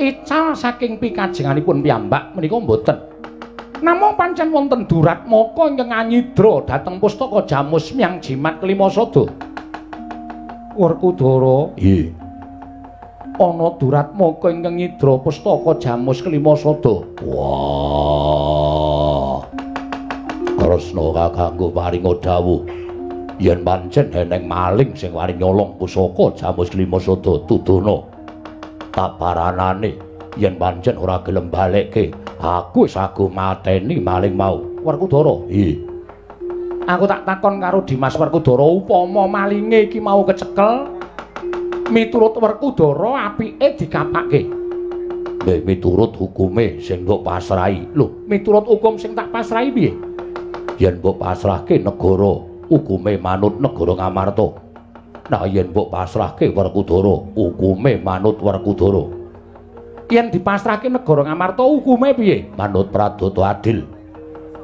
ical saking pikajenganipun piyambak menika mboten. Namung pancen wonten duratmaka ingkang anyidra dhateng pustaka Jamus Miang Jimat Klima Sada. Werkudara, nggih. Ana Duratmaka ingkang ngidra pustaka Jamus Kelima Sada. Wah. Kresna kakangku paringa dawuh yen pancen eneng maling sing wani nyolong pusaka Jamus Kelima Sada tuduhna. Taparanane yen pancen ora gelem balekke, aku wis aguh mateni maling mau. Werkudara. Iya. Aku tak takon karo Dimas Werkudara, upama malinge iki mau kecekel, miturut Werkudara apike dikapake. Nggih, miturut hukume sing mbok pasrahi. Lho, miturut hukum sing tak pasrahi piye? Yen mbok pasrahke negara, hukume manut negara Ngamarta. Nah, yen mbok pasrahke Werkudara, hukume manut Werkudara. Yen dipasrahke negara Ngamarta, hukume piye? Manut pradata adil.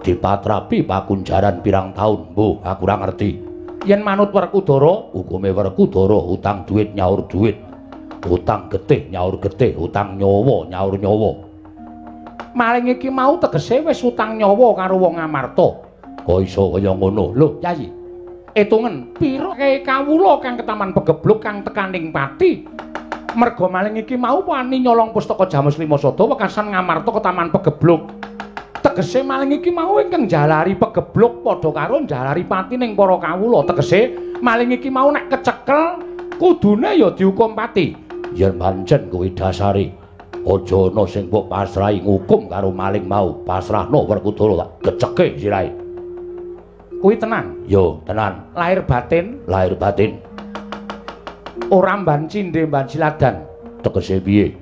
Dipatrapi pakunjaran pirang taun, mbuh aku ora ngerti. Yen manut Werkudara, hukume Werkudara utang duit nyaur duit, utang getih nyaur getih, utang nyawa nyaur nyawa. Maling iki mau tegese wis utang nyawa karo wong Ngamarta. Kok iso kaya ngono? Lho, Yayi, etungen pira kae kawula kang ketaman pegebluk kang tekaning pati. Merga maling iki mau wani nyolong pustaka Jamus Lima Sada wekasan Ngamarta ketaman pegebluk. Tegese maling iki mau ingkang njalari pegebluk padha karo njalari pati ning para kawula. Tegese maling iki mau nek kecekel kudune ya dihukum pati. Yen pancen kuwi dasare, aja ana sing mbok pasrahi ngukum karo maling mau, pasrahno Werkudara tak keceke sirahe. Kuwi tenan? Yo, tenan. Lahir batin? Lahir batin. Ora mban cindhe mban siladan. Tegese piye?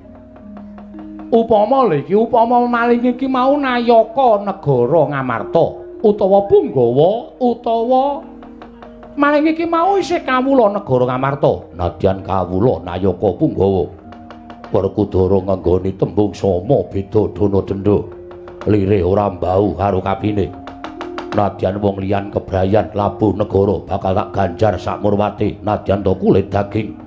Upama lho iki, upama maling iki mau nayaka negara Ngamarta utawa punggawa utawa maling iki mau isih kawula negara Ngamarta. Nadyan kawula nayaka punggawa, Werkudara ngenggoni tembung sama beda dana denda. Lirih ora mbau karo kapine. Nadyan wong liyan kebrayan labuh negara bakal tak ganjar sakmurwate. Nadyan to kulit daging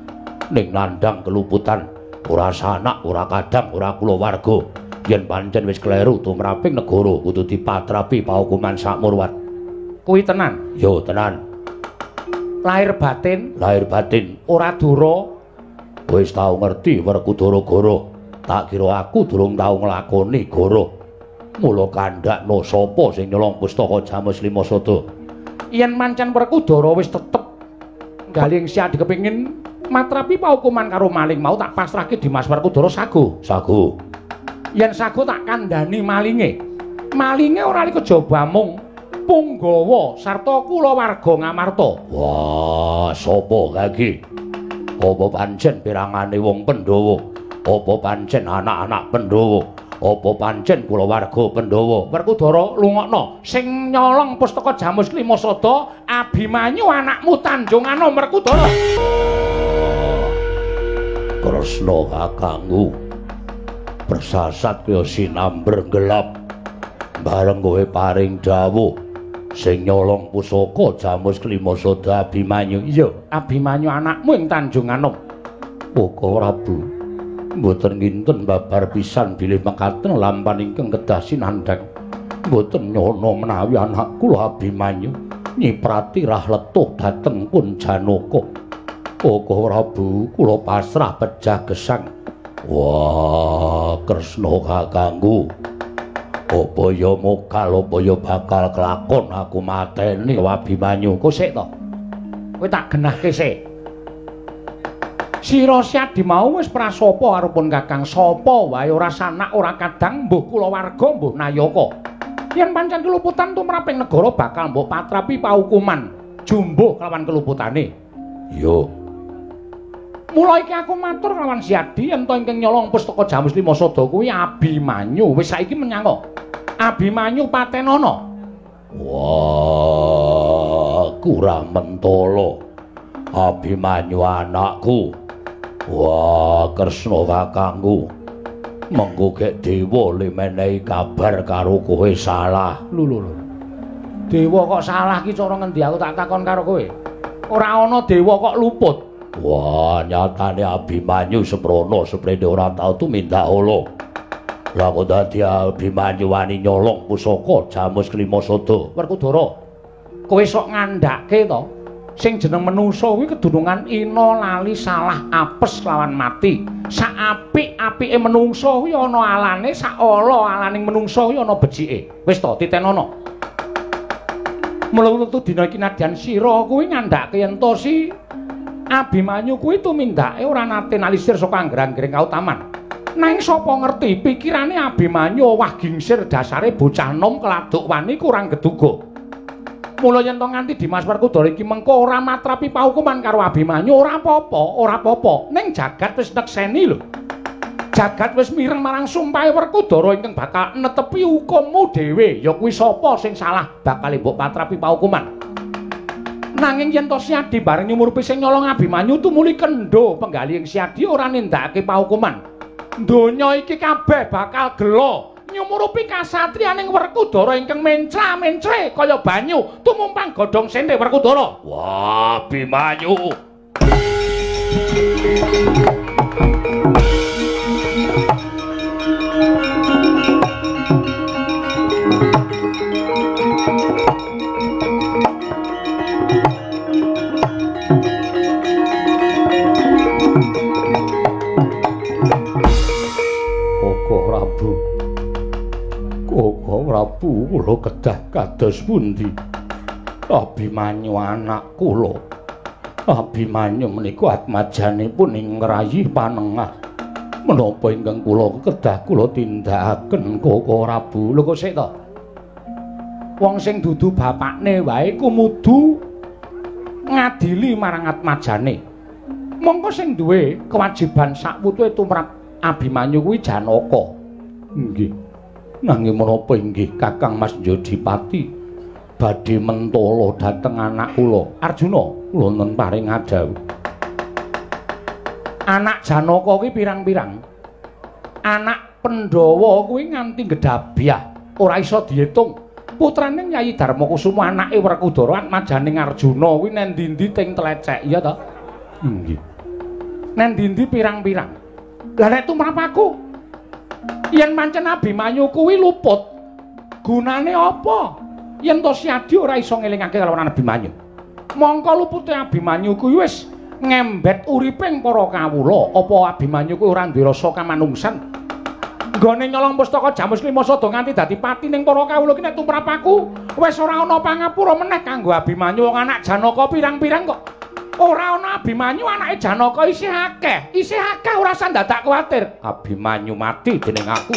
ning nandhang keluputan. Ora sanak, ora kadang, ora kulawarga. Yen pancen wis kleru tumraping negara kudu dipatrapi paukuman sakmurwat. Kuwi tenan? Yo, tenan. Lahir batin? Lahir batin. Ora dura. Wis tau ngerti Werkudara goro. Tak kira aku durung tau nglakoni goro. Mula kandhakno sapa sing nyolong pustaka Jamus Lima Sada. Yen pancen Werkudara wis tetep galing siadi kepingin matrapi paukuman karo maling mau tak pasrahke Dimas Werkudara sago. Sago. Yen sago tak kandhani malinge. Malinge ora kejaba mung punggawa sarta kulawarga Ngamarta. Wah, sapa kae iki? Apa pancen pirangane wong Pandhawa? Apa pancen anak-anak Pandhawa? Apa pancen kulawarga Pandhawa? Werkudara lungokno, sing nyolong pustaka Jamus Lima Sada Abimanyu anakmu Tanjunganom Werkudara. Kresna kakangku persasat kaya sinamber gelap bareng kowe paring dawuh sing nyolong pusaka Jamus Kelima Sada Abimanyu. Iya, Abimanyu anakmu ing Tanjunganom. Muga Prabu mboten nginten babar pisan bilih mekaten lampan ingkang kedah sinandhang. Mboten nyono menawi anak kula Abimanyu nyiprati rah letuh dhateng pun Janaka. Koko Prabu kula pasrah pejah gesang. Wah, Kresna kakangku. Apa ya mokal, apa ya bakal kelakon aku mateni Abimanyu. Kok sik to? Kowe tak genahke sik. Sira Siadi mau wis prasapa arepun kakang sapa wae ora sanak ora kadang mbuh kulawarga mbuh nayaka. Yen pancen keluputan tumraping negara bakal mbok patrapi paukuman jumbuh kelawan keluputane. Yo. Mula iki aku matur kelawan Siadi yen to ingkang nyolong pustaka Jamus Lima Sada kuwi Abimanyu. Wis saiki menyang Abimanyu patenono. Wah, kurang mentolo. Abimanyu anakku. Wah, Kresna kakangku. Mengko gek dewa le menehi kabar karo kowe salah. Lho lho lho. Dewa kok salah ki cara ngendi aku tak takon karo kowe. Ora ana dewa kok luput. Wah, nyatane Abimanyu seprono seprene ora tau tumindak ala. Lah kok dadi Abimanyu wani nyolong pusaka Jamus Kelima Sada. Werkudara, kowe sok ngandhake to? Sing jeneng menungsa kuwi kedunungan ina lali salah apes lawan mati. Sak apik-apike menungsa kuwi ana alane, sak ala alaning menungsa kuwi ana becike. Wis to, titenono. Mula wektu dina iki nadyan sira kuwi ngandhake yen to si Abimanyu kuwi tumindake ora nate nalisir saka angger-anggering kautaman. Nanging sapa ngerti pikirane Abimanyu owah gingsir dasare bocah nom keladuk wani kurang geduga. Mula yen to nganti Dimas Werkudara iki mengko ora matrapi paukuman karo Abimanyu ora apa-apa, ora apa-apa. Ning jagat wis nekseni lho. Jagat wis mireng marang sumpahe Werkudara ingkang bakal netepi hukummu dhewe. Ya kuwi sapa sing salah bakal mbok patrapi paukuman. Nanging yen to Siadi bareng nyumurupi sing nyolong Abimanyu tumuli kendho penggalih Siadi ora nindakake paukuman. Donya iki kabeh bakal gela nyumurupi kasatriyaning Werkudara ingkang mencra-mencle kaya banyu tumumpang godhong sente Werkudara. Wah, Abimanyu. Koko Prabu kula kedah kados pundi? Abimanyu anak kula. Abimanyu menika atmajanipun ing ngrayih panengah. Menapa ingkang kula kedah kula tindakaken Koko Prabu? Lho kok sik to? Wong sing dudu bapakne wae kumudu ngadili marang atmajane. Mongko sing duwe kewajiban sakwutuhe tumrap Abimanyu kuwi Janaka. Nggih. Nanging menapa inggih Kakang Mas Jodipati badhe mentala dhateng anak kula Arjuna, kula nen paring adhawuh. Anak Janaka kuwi pirang-pirang. Anak Pandhawa kuwi nganti gedhabyah, ora iso diitung. Putrane Nyai Darmakusuma anake Werkudara atmajaning Arjuna kuwi nang ndi-ndi ting tlecek, iya to? Nggih. Nang ndi-ndi pirang-pirang. Lah nek tumrap aku yen pancen Abimanyu kuwi luput, gunane apa? Yen to Siadi ora iso ngelingake kalawan Abimanyu. Mongko lupute Abimanyu kuwi wis ngembet uriping para kawula. Apa Abimanyu kuwi ora duwe rasa kamanungsan? Nggone nyolong pustaka Jamus Lima Sada nganti dadi pati ning para kawula ki nek tumrap aku wis ora ana pangapura meneh kanggo Abimanyu. Wong anak Janaka pirang-pirang kok ora ana Abimanyu, anake Janaka isih akeh. Isih akeh ora usah dadak kuwatir. Abimanyu mati dening aku.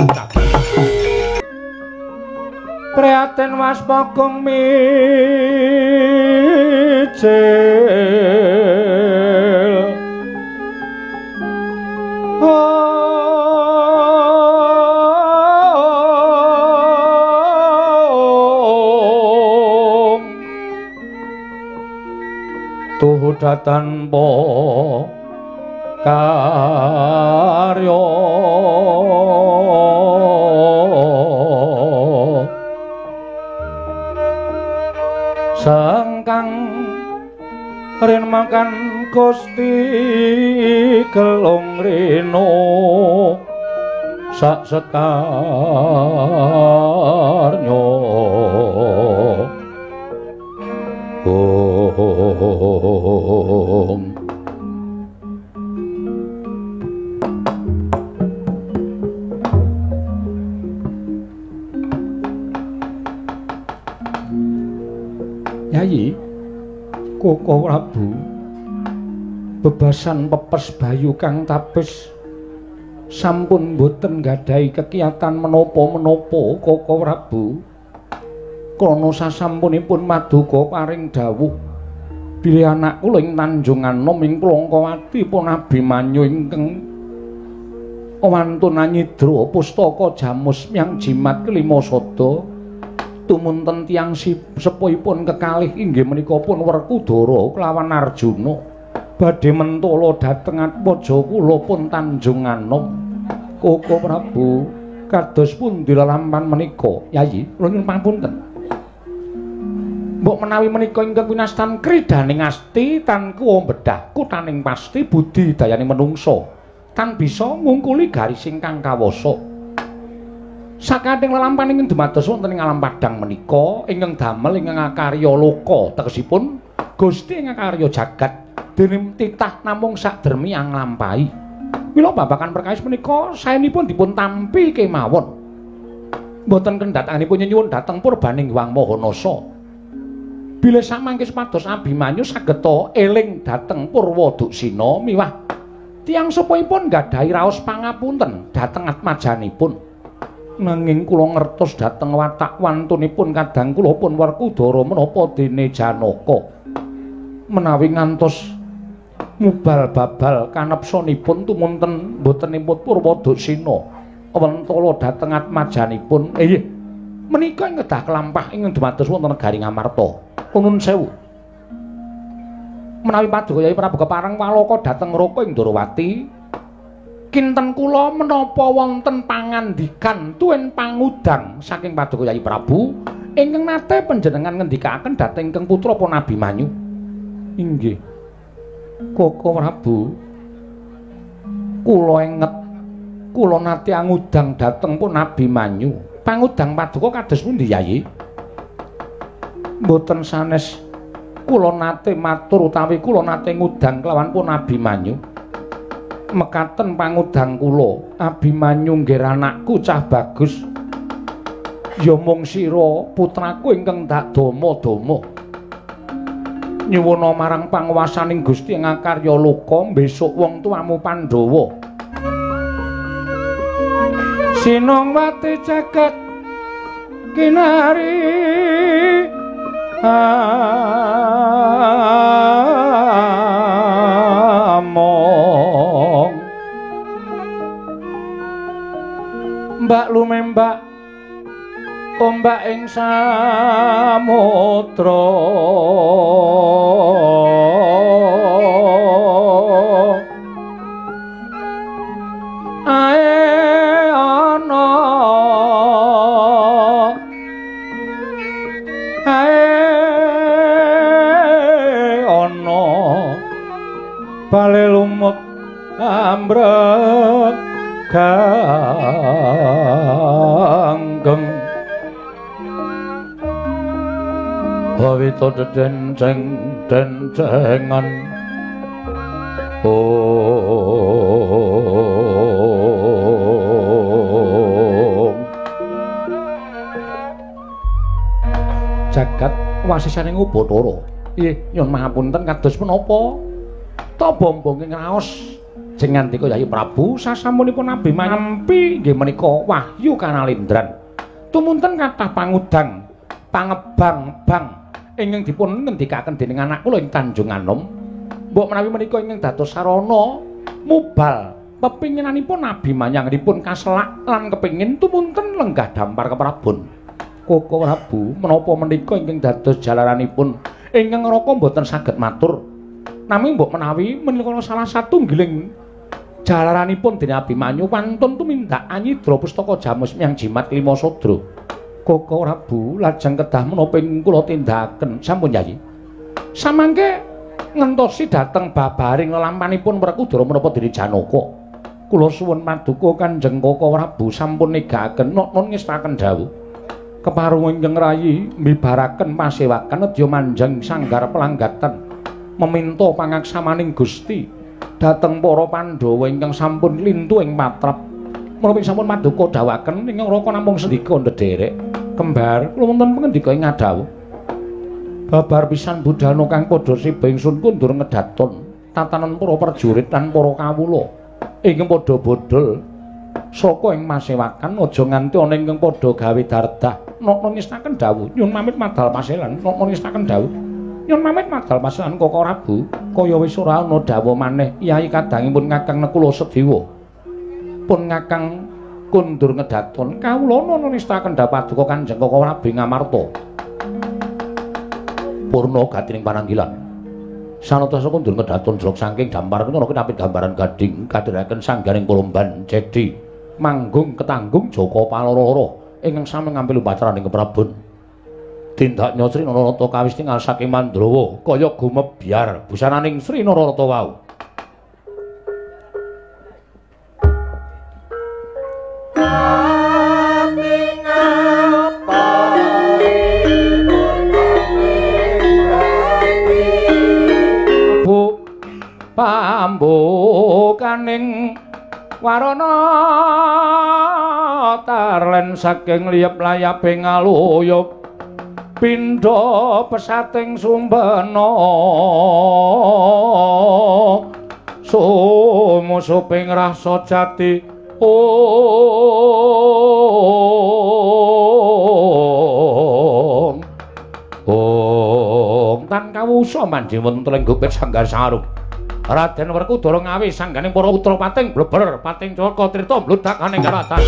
Prihatin waspakung mijil. Tuhu tanpa karya sangkang rin makan Gusti gelung rino sak sekarnyo. Om. Yayi, Koko Prabu, bebasan pepes bayu kang tapis sampun boten nggadahi kekiyatan menapa-menapa Koko Prabu. Krana sasampunipun maduka paring dawuh bilih anak kula ing Tanjung Anom ing Plangkawati pun Abimanyu ingkang wantun anyidra pustaka Jamus Myang Jimat kelima sada tumunten tiyang sepuhipun kekalih inggih menika pun Werkudara kelawan Arjuna badhe mentala dhateng atmaja kula pun Tanjung Anom. Koko Prabu, kados pundi lelampahan menika? Yayi, kula nyuwun pangapunten. Mbok menawi menika ingkang winastan kridaning asti tan kuwa bedah kutaning pasti budi dayane menungsa tan bisa ngungkuli garis ingkang kawasa. Sakating lelampahan ingkang dumados wonten ing alam padhang menika ingkang damel ingkang akarya loka, tegesipun Gusti ing karya jagat dene titah namung sakdermi anglampahi. Mila babagan perkawis menika saenipun dipun tampi kemawon. Mboten kendhatanipun nyenyuwun dhateng purbaning Hyang Maha Nasa. Bilih samangke supados Abimanyu sageta eling dhateng Purwaduksina miwah tiyang sepuhipun nggadahi raos pangapunten dhateng atmajanipun. Nanging kula ngertos dhateng watak wantunipun kadang kula pun Werkudara menapa dene Janaka. Menawi ngantos mubal babal kanepsanipun tumunten mboten nimut Purwaduksina wentala dhateng atmajanipun. Inggih menika ing kedah kelampah ing dumados wonten negari Ngamarta. Nuwun sewu. Menawi paduka Yai Prabu kepareng waloka dhateng Raka ing Ndorowati, kinten kula menapa wonten pangandikan tuen pangudang saking paduka Yai Prabu ingkang nate panjenengan ngendikaaken dhateng ingkang putra pun Abimanyu. Inggih. Koko Prabu, kula enget kula nate angudang dhateng pun Abimanyu. Pangudang paduka kados pundi Yai? Mboten sanes kula nate matur utawi kula nate ngudang kelawan pun Abimanyu. Mekaten pangudang kula, Abimanyu nggih anakku cah bagus. Ya mung sira putraku ingkang dak dama-dama. Nyuwuna marang panguwasaning Gusti ing akarya loka besok wong tuamu Pandhawa. Sinongwati jagat kinari among mbak lumembak ombak ing samudra ae ana ae ana bale lumut ambrek ganggeng Wawita dedenceng dencengan om jagat wasisaning Ubathara. Nggih, nyuwun pangapunten kados menapa ta bombonge ngraos jeng ngandika Yayi Prabu sasampunipun Abimanyu nampi nggih menika wahyu kanalindran. Tumunten kathah pangudang pangebang-bang ingkang dipun ngendikaken dening anak kula ing Tanjung Anom. Mbok menawi menika ingkang dados sarana mubal pepinginanipun Abimanyu anggenipun kaselak lan kepingin tumunten lenggah dampar keprabon. Koko Prabu, menapa menika ingkang dados jalaranipun ingkang Raka mboten saged matur. Nanging mbok menawi menika salah satunggiling jalaranipun dening Abimanyu wantun tumindak anyidra pustaka jamus miyang jimat lima sodra. Koko Prabu, lajeng kedah menapa ing kula tindakaken? Sampun Yayi. Samangke ngentosi dhateng babaring lelampanipun Werkudara menapa dene Janaka. Kula suwun paduka Kanjeng Koko Prabu sampun negakaken noknon ngestaken dawuh. Kepareng ingkang rayi mbibaraken pasewakan nedya manjang sanggar pelanggatan meminta pangaksamaning Gusti dhateng para Pandhawa ingkang sampun lintu ing patrap. Menapa sampun paduka dawuhaken ingkang Raka namung sendika ndederek. Kembar kula wonten pangendika ing ngadhawuh. Babar pisan budhana kang padha siba ingsun kundur ngedaton tatanan para prajurit lan para kawula ingkang padha bodhol saka ing masewakan aja nganti ana ingkang padha gawe dardah. Nokno ngestaken dawuh nyuwun pamit madal paselan. Nokno ngestaken dawuh nyuwun pamit madal paselan Koko Prabu. Kaya wis ora ana dawuh maneh Yai kadangipun Kakang Nekula Sedewa pun Kakang kundur ngedaton kawula nokno ngestaken dawuh paduka Kanjeng Koko Prabu Ngamarta. Purna gatining pananggilan sanatasa kundur ngedaton jlok saking dampar menawa kinapit gambaran gading kadheraken sanggaring kolomban cedi manggung ketanggung Jaka Paloro ingkang sami ngambil upacaraning keprabon. Tindak Sri Nararata kawis tingal saking Mandrawa kaya gumebyar busananing Sri Nararata wau. Jalaning warana tarlen saking liyep layape ngaluyup pindha pesating sumbena sumusuping rasa jati ong ong tan kawusa manjing wonten lenggupit sanggar sarung Raden Werkudara ngawi sangganing para putra pating bleber pating Caka Trita mludakane karatan.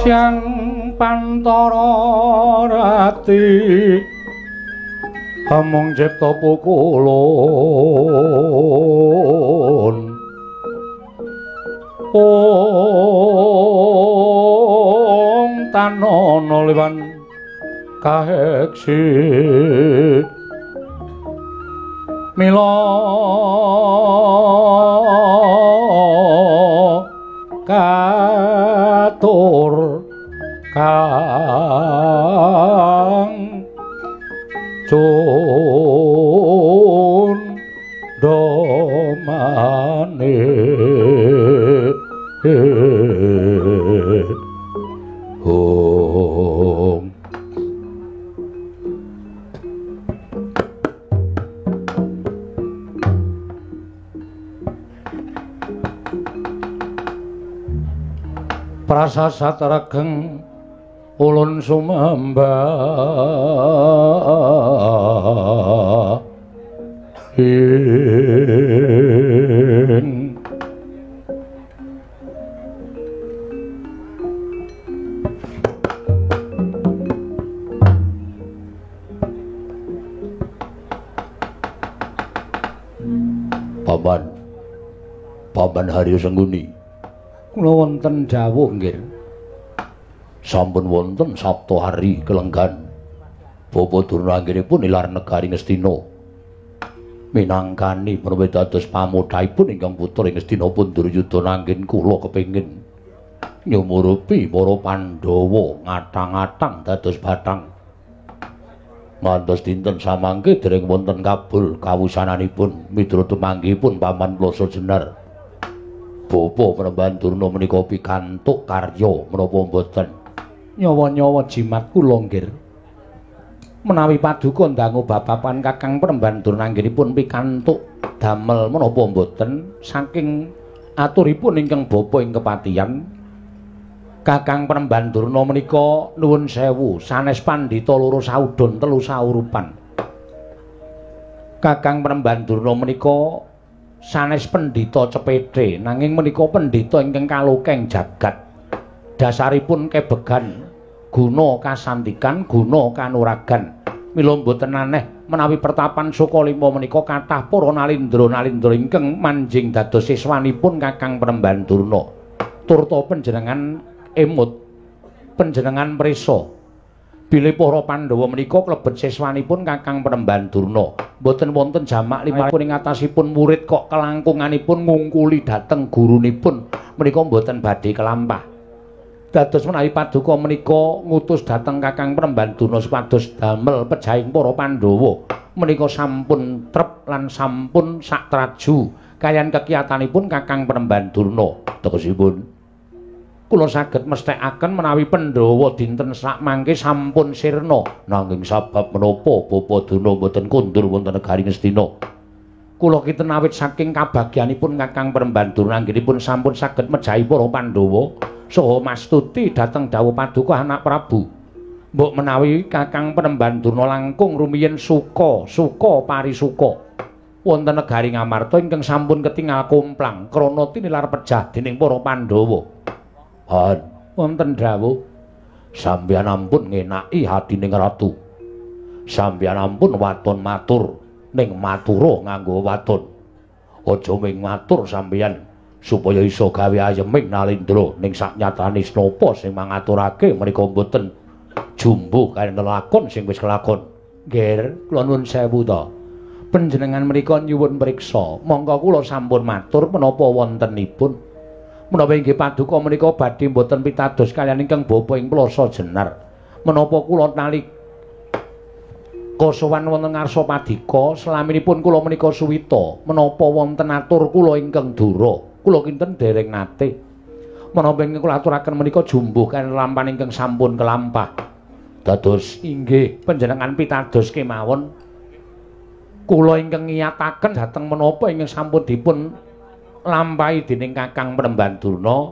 Siang pantara rati amung cipta pukulun ong tanana liwan kaheksi mila katur kang cun domane hong. Prasasat regeng ulun sumembah ing Paman, Paman Haryo Sengguni, kula wonten dawuh nggih. Sampun wonten Sabta Hari kelenggan Bapa Durna anggenipun nilar negari Ngastina minangkani menawi dados pamodhaipun ingkang putra ing Ngastina pun Duryudana anggen kula kepengin nyumurupi para Pandhawa ngatang-atang dados bathang ngantos dinten samangke dereng wonten kabul kawusananipun miturut tumanggihipun Paman Plasa Jenar. Bapa Panembahan Durna menika pikantuk karya menapa mboten? Nyawa-nyawa jimat kula nggih. Menawi paduka ndangu babapan Kakang Panembahan Durna anggenipun pikantuk damel menapa mboten saking aturipun ingkang bapa ing kepatihan Kakang Panembahan Durna menika nuwun sewu sanes pandhita loro saudon telu saurupan. Kakang Panembahan Durna menika sanes pendhita cepete nanging menika pendhita ingkang kalokeng jagat. Dasaripun kebegan guna kasantikan guna kanuragan. Mila mboten aneh menawi pertapan Sukalima menika kathah para nalindra-nalindra ingkang manjing dados siswanipun Kakang Panembahan Durna. Turta panjenengan emut, panjenengan prisa bilih para Pandhawa menika klebet siswanipun Kakang Panembahan Durna. Mboten wonten jamak limrahipun ing atasipun murid kok kelangkunganipun ngungkuli dhateng gurunipun menika mboten badhe kelampah. Dados menawi paduka menika ngutus dhateng Kakang Panembahan Durna supados damel pejahing para Pandhawa menika sampun trep lan sampun satraju kaliyan kekiyatanipun Kakang Panembahan Durna. Tegesipun kula saged mesthekaken menawi Pandhawa dinten sakmangke sampun sirna. Nanging sabab menapa Bapa Durna mboten kondur wonten negari Ngastina? Kula kinten awit saking kabagyanipun Kakang Panembahan Durna anggenipun sampun saged mejahi para Pandhawa saha mastuti dhateng dawuh paduka anak Prabu. Mbok menawi Kakang Panembahan Durna langkung rumiyin suka, suka parisuka. Wonten negari Ngamarta ingkang sampun ketingal komplang krana tinilar pejah dening para Pandhawa. Han, wonten dawuh sampeyan ampun ngenaki hatining ratu. Sampeyan ampun waton matur ning matura nganggo waton. Aja ming matur sampeyan supaya iso gawe ayeming Nalendra ning saknyatane snapa sing mangaturake menika mboten jumbuh kaliyan lelakon sing wis kelakon. Nger, kula nuwun sewu ta. Panjenengan menika nyuwun priksa, mongko kula sampun matur menapa wontenipun. Menapa inggih paduka menika badhe mboten pitados kaliyan ingkang bapa ing Plaza Jenar. Menapa kula nalika sowan wonten ngarsa padika, selaminipun kula menika suwita, menapa wonten atur kula ingkang dura, kula kinten dereng nate. Menapa ingkang kula aturaken menika jumbuh kaliyan lampahan ingkang sampun kelampah. Dados inggih panjenengan pitados kemawon. Kula ingkang ngiyataken dhateng menapa ingkang sampun dipun lampahi dening Kakang Penemban Durna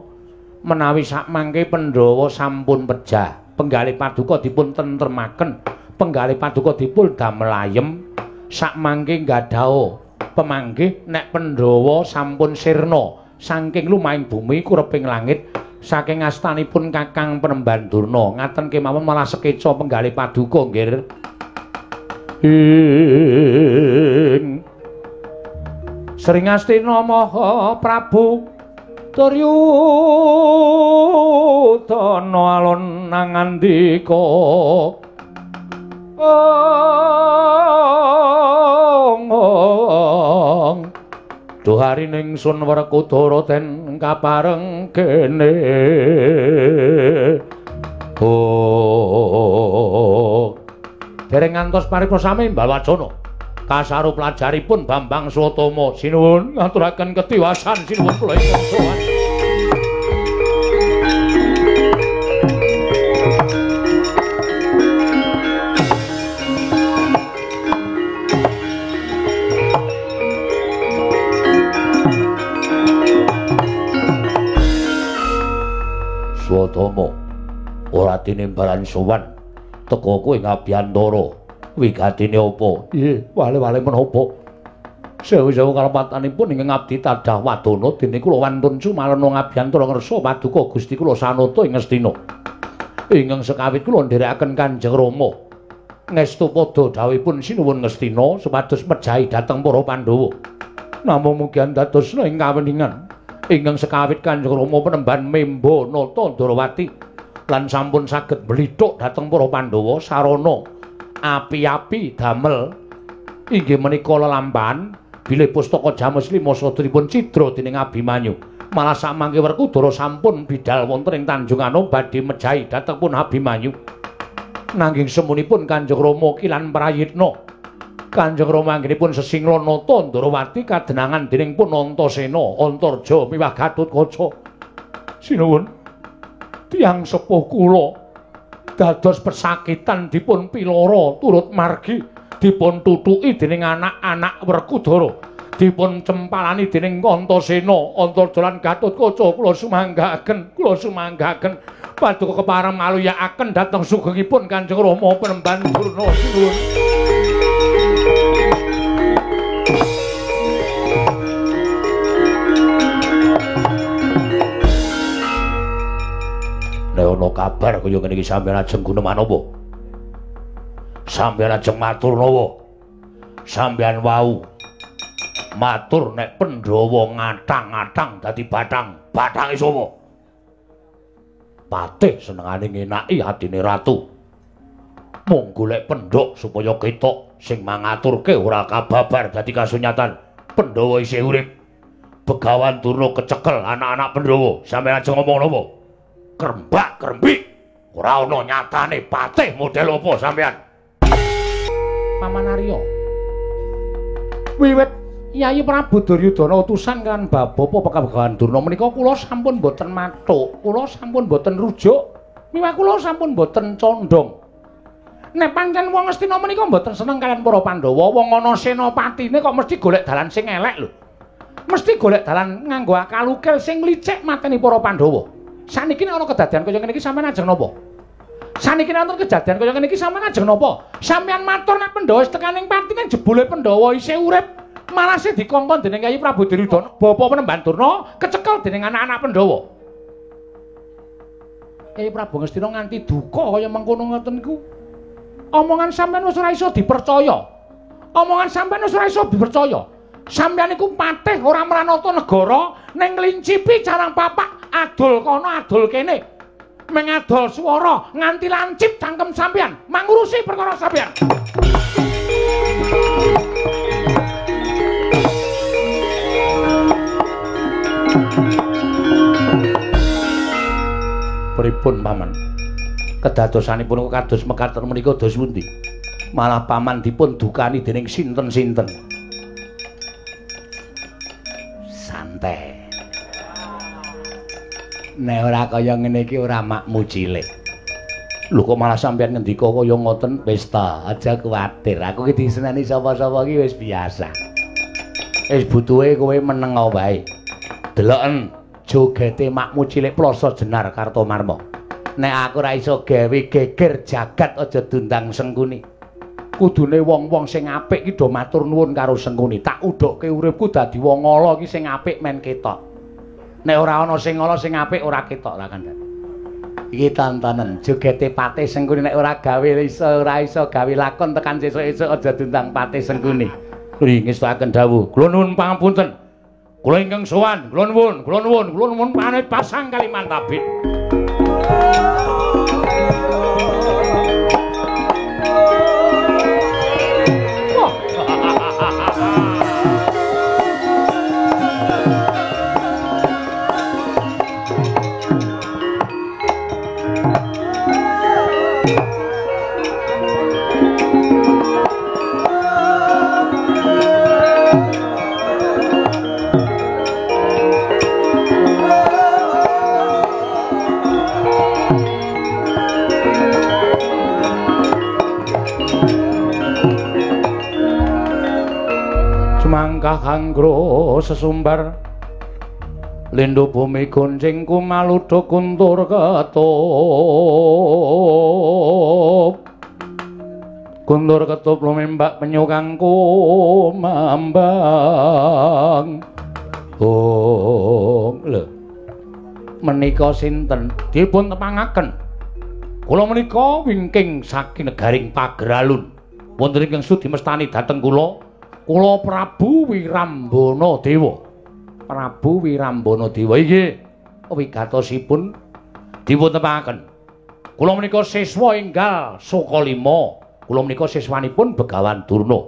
menawi sakmangke Pandhawa sampun pejah, penggalih paduka dipun tentremaken, penggalih paduka dipun damel ayem, sakmangke nggadaha pemanggih nek Pandhawa sampun sirna saking lumahing bumi kureping langit saking astanipun Kakang Penemban Durna. Ngaten kemawon malah sekeca penggalih paduka nggih. Ing Sring Astina Maha Prabu Duryudana alon nangandika ong duharining sun Werkudara den kapareng kene. Oh, dereng ngantos paripurna sami Mbawacana kasaru pelajaripun Bambang Swatama. Sinuwun ngaturaken ketiwasan sinuwun kula ingkang sowan. Swatama ora tinimbalan sowan teka kowe ngabiyantara. Wigatine apa? Nggih, wale-wale menapa? Sewu-sewu kalepatanipun ingkang abdi tadah wadana dene kula wantun sumalana ngabiyantara ngersa paduka Gusti kula sanata ing Ngastina. Ingkang sekawit kula nderekaken Kanjeng Rama. Ngestu padha dawuhipun sinuwun Ngastina supados mejahi dhateng para Pandhawa. Namung mugi andadosna ing kaweningan ingkang sekawit Kanjeng Rama penemban memba nata Ndrawati lan sampun saged mlithuk dhateng para Pandhawa sarana api-api damel inggih menika lelampahan bilih pustaka Jamus Lima saderipun cidra dening Abimanyu. Malah samangke Werkudara sampun bidal wonten ing Tanjung Anom badhe mejahi dhateng pun Abimanyu. Nanging semunipun Kanjeng Rama kilan prayitna. Kanjeng Rama anggenipun sesingla nata Ndrawati kadenangan dening pun Antasena, Antarja miwah Gatotkaca. Sinuwun, tiyang sepuh kula dados pesakitan dipun piloro turut margi dipun tutuki dening anak-anak Werkudara, dipun cempalani dening Antasena, Antarja lan Gatotkaca. Kula sumanggaken, kula sumanggaken paduka kepareng maluyakaken dhateng sugengipun Kanjeng Rama Penemban Durna. Sinuwun. Nek ana kabar kaya ngene iki sampeyan ajeng guneman apa? Sampeyan ajeng matur napa? Sampeyan wau matur nek Pandhawa ngatang-atang dadi bathang, bathange sapa? Patih senengane ngenaki atine ratu. Mung golek pendhok supaya ketok sing mangaturke ora kababar dadi kasunyatan. Pandhawa isih urip. Begawan Durna kecekel anak-anak Pandhawa. Sampeyan ajeng ngomong napa? Krembak krembik ora ana nyatane patih model apa sampean? Paman Arya, wiwit Yayi Prabu Duryudana utusan kan Bapak Begawan Durna menika kula sampun boten mathuk, kula sampun boten rujuk, miwah kula sampun boten condong. Nek pancen wong Ngastina menika mboten seneng kaliyan para Pandhawa, wong ana senopatine kok mesti golek dalan sing elek lho. Mesti golek dalan nganggo akal ukil sing licik mateni para Pandhawa. Saniki nek ana kedadian kaya ngene iki sampeyan ajeng napa? Saniki nek wonten kejadian kaya ngene iki sampeyan ajeng napa? Sampeyan matur nek Pandhawa wis tekaning pati ning jebule Pandhawa isih urip. Malah sing dikongkon dening Kyai Prabu Duryudana, Bapak Penemban Durna kecekel dening anak-anak Pandhawa. Kyai Prabu Ngastina nganti duka kaya mengkono ngoten niku. Omongan sampean wis ora iso dipercaya. Omongan sampean wis ora iso dipercaya. Sampeyan iku patih ora mranata negara ning nglincipi carang papak adol kono adol kene. Mengadol swara nganti lancip cangkem sampeyan, mangurusi perkara sampeyan. Pripun paman? Kedadosanipun kados mekaten menika dos pundi? Malah paman dipun dukani dening sinten-sinten. Santai. Nek ora kaya ngene iki ora makmu cilik. Lho kok malah sampeyan ngendika kaya ngoten? Wis ta, aja kuwatir. Aku iki diseneni sapa-sapa iki wis biasa. Wis butuhe kowe meneng wae. Deloken jogete makmu cilik Ploso Jenar Kartomarma. Nek aku ora iso gawe geger jagat aja diundang Sengkuni. Kudune wong-wong sing apik iki do matur nuwun karo Sengkuni. Tak udhokke uripku dadi wong ala iki sing apik men ketok. Nek ora ana sing ala sing apik ora ketok lah kandhane. Iki tontonen jogete Patih Sengkuni nek ora gawe iso ora iso gawe lakon tekan sesuk-esuk aja diundang Patih Sengkuni. Kula ngestuaken dawuh. Kula nuwun pangapunten. Kula ingkang sowan, kula nuwun, kula nuwun, kula nuwun panit pasang Kalimantabit. Kangro sesumbar lindo bumi goncing kumaludha kuntur ketup kuntur ketup lumembak penyu kang kumambang. Oh lho menika sinten dipun tepangaken? Kula menika wingking saking negaring Pageralun wonten ingkang sudi mestani dhateng kula. Kula Prabu Wirambana Dewa. Prabu Wirambana Dewa inggih wigatosipun dipun tepangaken. Kula menika siswa enggal Sukalima. Kula menika siswanipun Begawan Durna.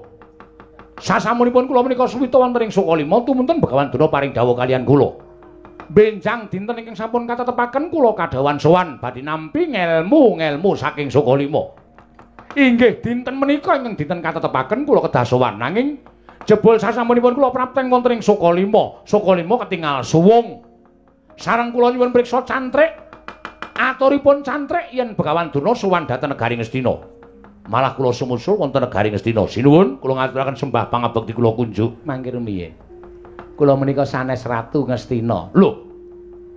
Sasampunipun kula menika suwita wonten ing Sukalima tumunten Begawan Durna paring dawuh kaliyan kula. Benjang dinten ingkang sampun katetepaken kula kadhawuhan sowan badhe nampi ngelmu-ngelmu saking Sukalima. Inggih dinten menika ingkang dinten katetepaken kula kedah sowan nanging jebul sasampunipun kula prapten wonten ing Sukalima. Sukalima ketingal suwung. Sareng kula nyuwun priksa cantrik. Aturipun cantrik yen Begawan Durna sowan dhateng negari Ngastina. Malah kula sumusul wonten negari Ngastina. Sinuwun kula ngaturaken sembah pangabekti kula kunjuk. Mangke rumiyin. Kula menika sanes Ratu Ngastina. Lho.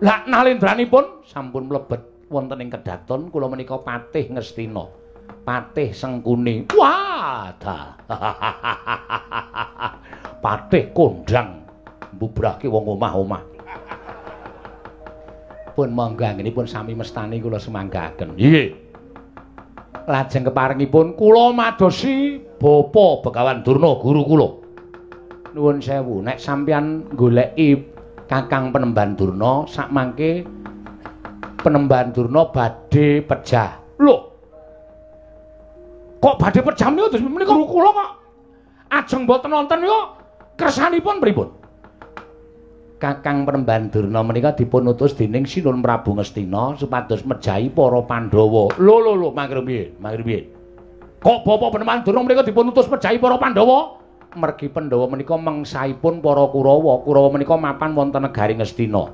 Lah nalendranipun sampun mlebet wonten ing kedaton kula menika Patih Ngastina. Patih Sengkuni. Wah, dah. Patih kondang mbubrahke wong omah-omah. Pun monggo anggenipun sami mestani kula sumanggaken. Nggih. Lajeng keparengipun kula madosi Bapa Begawan Durna guru kula. Nuwun sewu, nek sampeyan goleki Kakang Penemban Durna sakmangke Penemban Durna badhe pejah. Lho. Kok badhe pejah menika terus menika guru kula kok ajeng mboten nonton menika kersanipun pripun? Kakang Penemban Durna menika dipun utus dening Sinun Prabu Ngastina supados mejahi para Pandhawa. Lho lho lho, mangke rumiyin, mangke rumiyin. Kok Bapak Penemban Durna menika dipun utus mejahi para Pandhawa? Mergi Pandhawa menika mengsaipun para Kurawa. Kurawa menika mapan wonten negari Ngastina.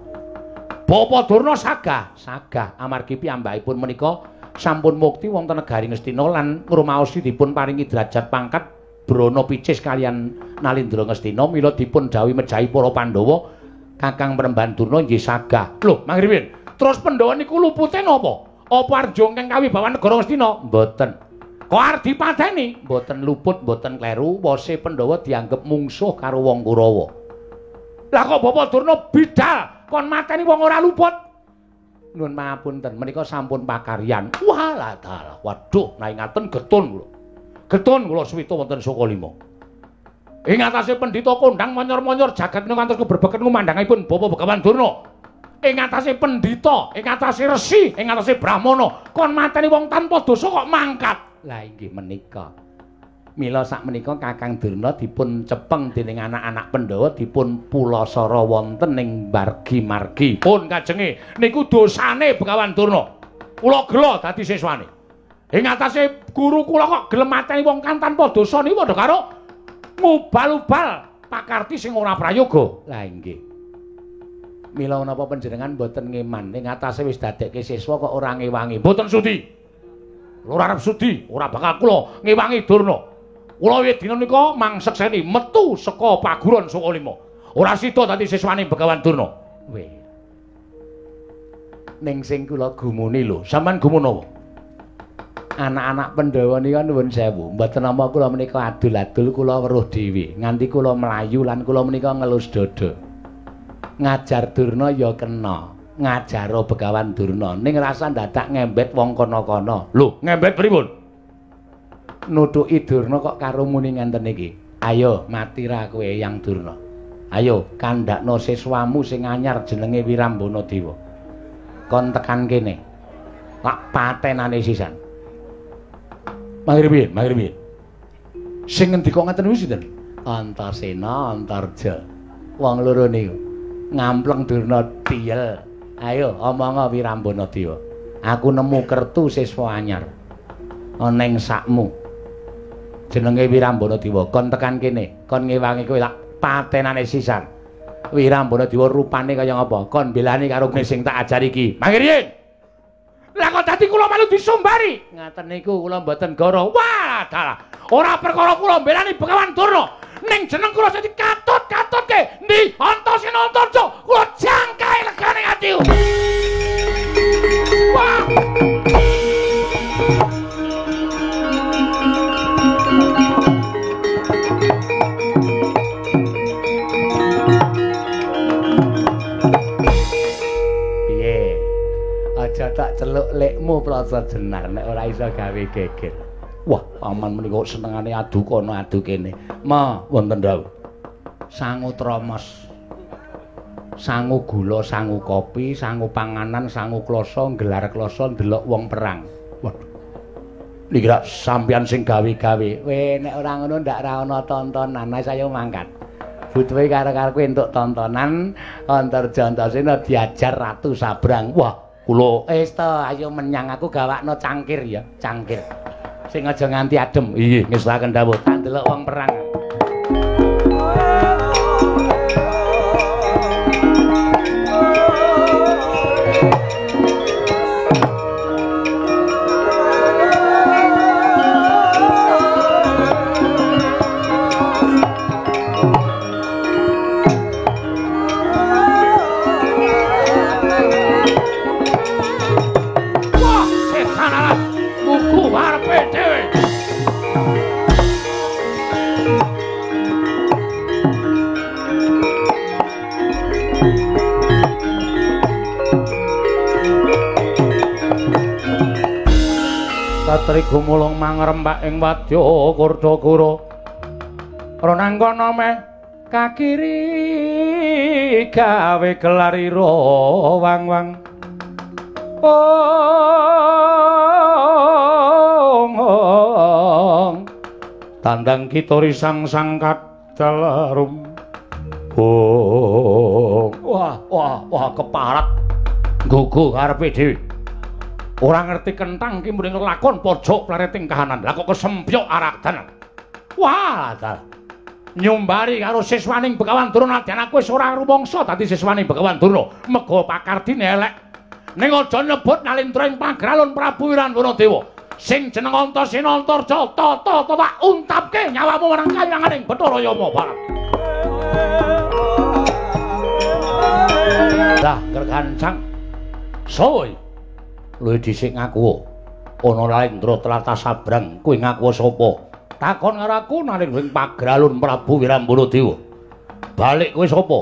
Bapak Durna sagah, sagah amargi piyambakipun menika sampun mukti wonten negari Ngastina lan ngrumaosi dipun paringi derajat pangkat Brana Picis kaliyan Nalindra Ngastina mila dipun dhawuhi mejahi para Pandhawa. Kakang Penemban Durna nggih sagah. Lho, mangke rumiyin. Terus Pandhawa niku lupute napa? Apa arjongkeng kawibawan negara Ngastina? Mboten. Kok arep dipateni? Mboten luput, mboten kleru, wose Pandhawa dianggep mungsuh karo wong Kurawa. Lah kok Bapak Durna bidal kon mateni wong ora luput? Nuwun pangapunten, menika sampun pakaryan. Walah dalah, waduh, nek ngaten getun kula. Getun kula suwita wonten Sukalima. Ing atase pendhita kondhang monyor-monyor jagat menika ngantos keberbeken kumandhangipun Bapak Begawan Durna. Ing atase pendhita, ing atase resi, ing atase brahmana, kon mateni wong tanpa dosa kok mangkat. Lah inggih menika. Mila sakmenika Kakang Durna dipun cepeng dening anak-anak Pandhawa dipun pulasara wonten ing margi-margi. Pun kajenge niku dosane Begawan Durna. Kula gela dadi siswane. Ing atase guru kula kok gelem mateni wong kan tanpa dosa niku padha karo ngubal-ubal pakarti sing ora prayoga. Lah inggih. Mila menapa panjenengan mboten ngeman ing atase wis dadekke siswa kok ora ngewangi? Mboten sudi. Ora arep sudi, ora bakal kula ngewangi Durna. Kula wiwit dina nika mangsekseni metu saka paguron Sukalima. Ora sida dadi siswane Begawan Durna. Weh. Ning sing kula gumuni lho, sampean gumun apa? Anak-anak Pandhawa nika nuwun sewu, mboten nampa kula menika adul-adul kula weruh dhewe, nganti kula mlayu lan kula menika ngelus dada. Ngajar Durna ya kena, ngajaro Begawan Durna ning rasa dadak ngembet wong kono-kono. Lho, ngembet pripun? Nutuki Durna kok karo muni ngenten iki. Ayo mati ra kowe Eyang Durna. Ayo kandhakno siswamu sing anyar jenenge Wirambana Dewa. Kon tekan kene. Tak patenane sisan. Mangir piye? Mangir piye? Sing ngendika ngeten kuwi sinten? Antasena Antarja. Wong loro niku ngampleng Durna tiyel. Ayo omonga Wirambana Dewa. Aku nemu kertu siswa anyar. Ana ing sakmu. Jenenge Wirambana Dewa. Kon tekan kene, kon ngewangi kowe tak patenane sisan. Wirambana Dewa rupane kaya ngapa? Kon belani karo sing tak ajari iki. Mangir yen. Lah kok dadi kula melu disumbari? Ngaten niku kula mboten goro. Wah, dalah. Ora perkara kula mbelani Begawan Durna. Ning jeneng kula dadi katut-katutke. Ndi Antasena Antarja? Kula jangkae legane atiku. Wah. Piye? Aja tak celuk lekmu Prasa Jenar nek ora iso gawe geger. Wah, paman menika senengane adu kono adu kene. Ma, wonten dawuh. Sangu tromos. Sangu gula, sangu kopi, sangu panganan, sangu kloso, gelar kloso ndelok wong perang. Waduh. Niki rak sampeyan sing gawe-gawe. Weh, nek ora ngono ndak ra ana tontonan, saya mangkat. Butuhe karo-karo entuk tontonan Antarja Antasena diajar Ratu Sabrang. Wah, kula wis to, ayo menyang aku gawakno cangkir ya, cangkir. Sing aja nganti adem. Inggih, ngestokaken dawuh. Tak ndelok wong perang. Wah, setan alat buku arepe dhewe. Satri gumulung mangrembak ing wadya Kurdagara. Ronangkana meh kakiri gawe gelar ira wang-wang. Ong ong tandang kita risang sang kadalarum. Bong. Wah wah wah keparat nggogo karepe dhewe. Ora ngerti kentang ki mring lakon pojok plereting kahanan. Lah kok kesempyok arakdan. Wah, dalah. Nyumbari karo siswaning Begawan Durna nadyan aku wis ora rumangsa dadi siswaning Begawan Durna. Mega pakardine elek. Ning aja nyebut nalindra ing pagralon Prabu Wirambana Dewa. Sing jeneng Antasena Antarja tata tak untapke nyawamu marang kayanganing Bathara Yama Barat. Lah, gergancang. Soy. Luwih dhisik ngaku. Ana Laendra tlatah Sabrang, kowe ngaku sapa? Takon karo aku nalika ing Pagralun Prabu Wirambana Dewa. Balik kowe sapa?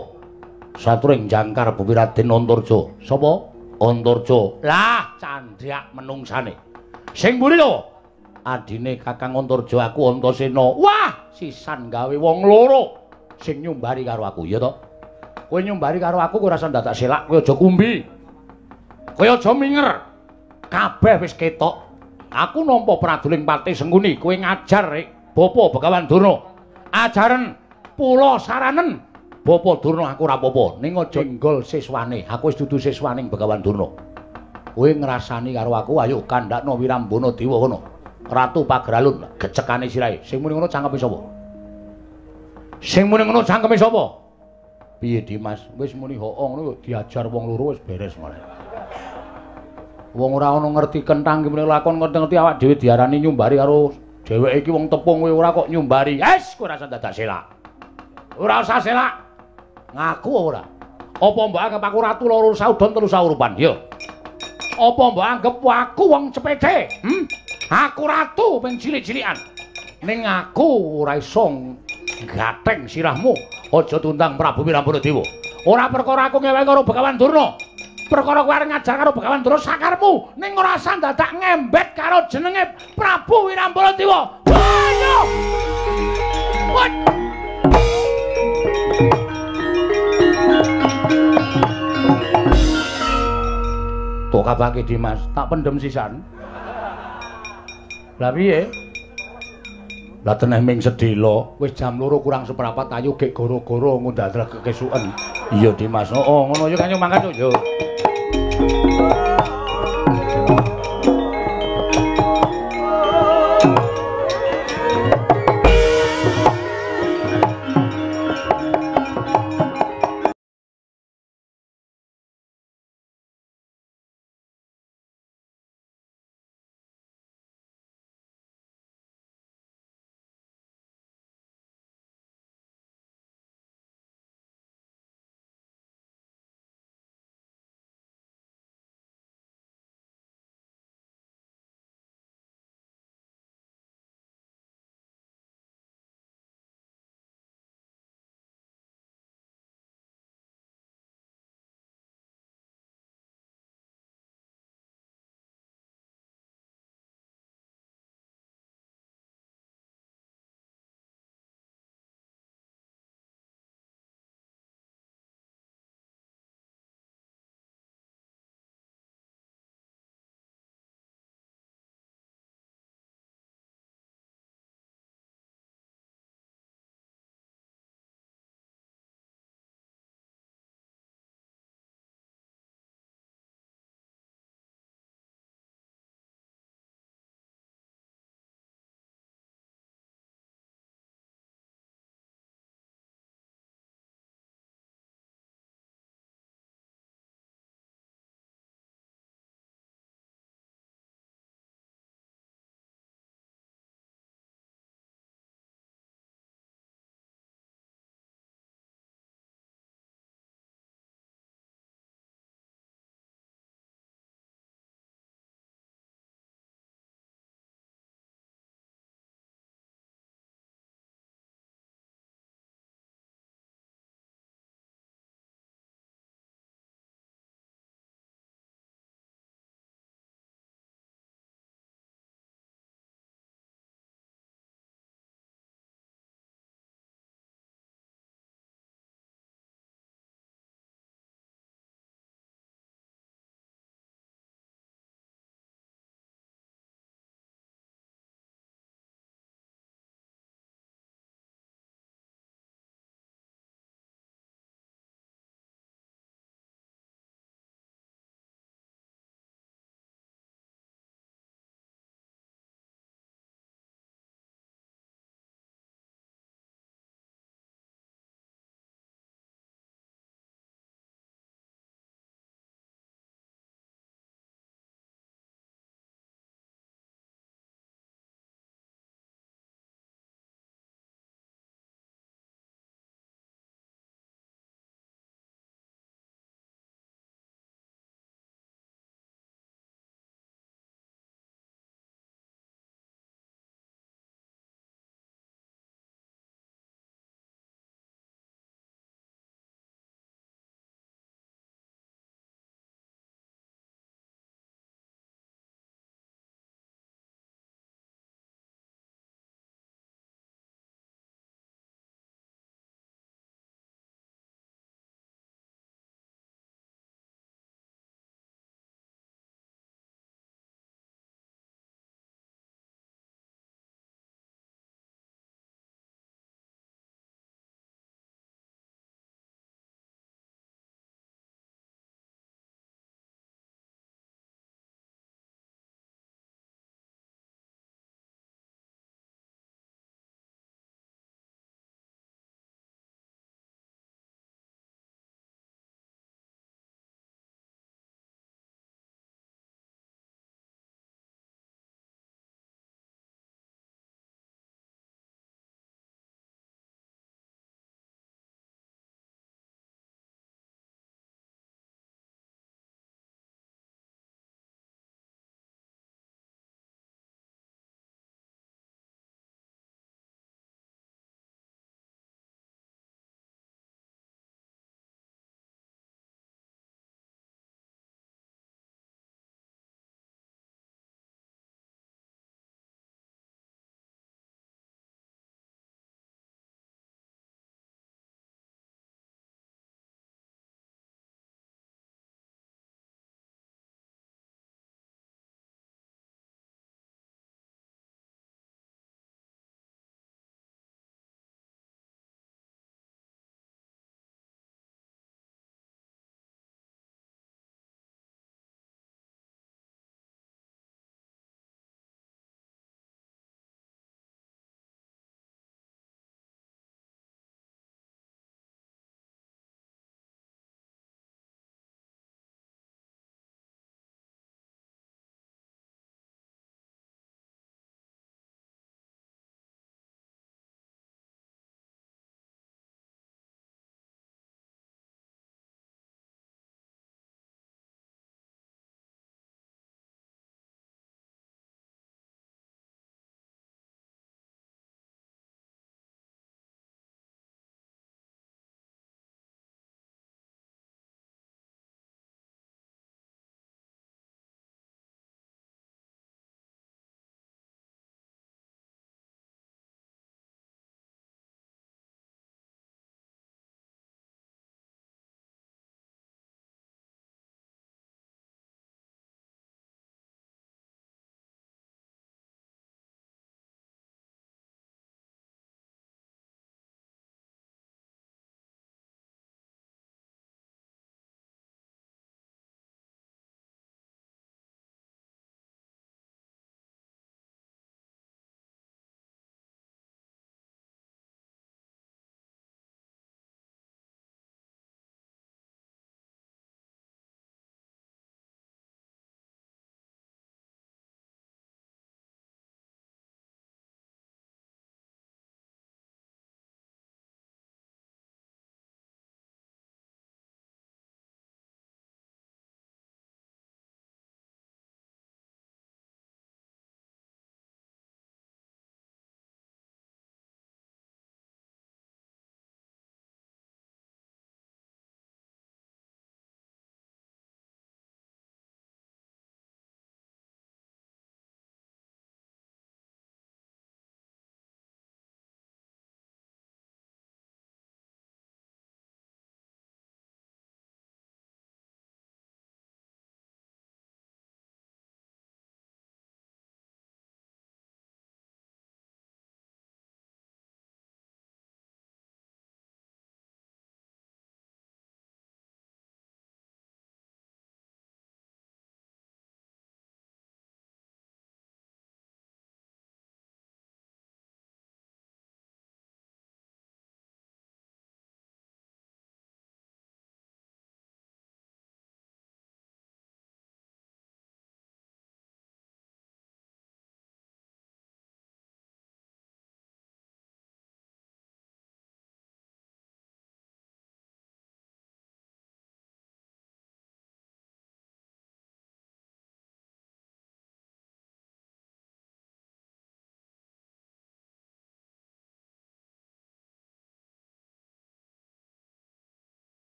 Saturing jangkar Bumi Raden Antarja. Sapa? Antarja. Lah, candhak menungsane. Sing mburi to? Adine Kakang Antarja, aku Antasena. Wah, sisan gawe wong loro sing nyumbari karo aku, ya to? Kowe nyumbari karo aku kowe ora usah dadak selak, kowe aja kumbi. Kowe aja minger. Kabeh wis ketok. Aku nampa praduling Patih Sengkuni, kowe ngajar rek Bapa Begawan Durna. Ajaren pula saranen Bapa Durna aku ora apa-apa, ning aja nggol siswane. Aku wis dudu siswaning Begawan Durna. Kowe ngrasani karo aku, ayo kandhakno Wirambana Dewa kono. Ratu Pagralun gecekane sirahe. Sing muni ngono cangkeme sapa? Sing muni ngono cangkeme sapa? Piye Dimas? Wis muni hoo ngono diajar wong loro wis beres malah. Wong ora ana ngerti kenthang ki muni lakon ngerti-ngerti awak dhewe diarani nyumbari karo dheweke iki wong tepung kowe ora kok nyumbari. Wes kowe ora usah dadak selak. Ora usah selak. Ngaku ora? Apa mbok anggap aku ratu loro saudon telu saurupan? Yo. Apa mbok anggap aku wong cepete? Aku ratu ping cilik-cilikan. Ning aku ora iso gatheng sirahmu. Aja tundang Prabu Wirambana Dewa. Ora perkara aku ngewehi karo Begawan Durna. Perkara kowe arep ngajar karo Begawan Durna sakarepmu. Ning ora usah dadak ngembet karo jenenge Prabu Wirambana Dewa. Ayo. What? Tok kabake Dimas, tak pendem sisan. Lah piye? Lah teneh ming sedhela, wis jam 2 kurang seprapat ayo gek goro-goro ngundang kekesuken. Iya Dimas, heeh ngono yo kanyo mangkat yo.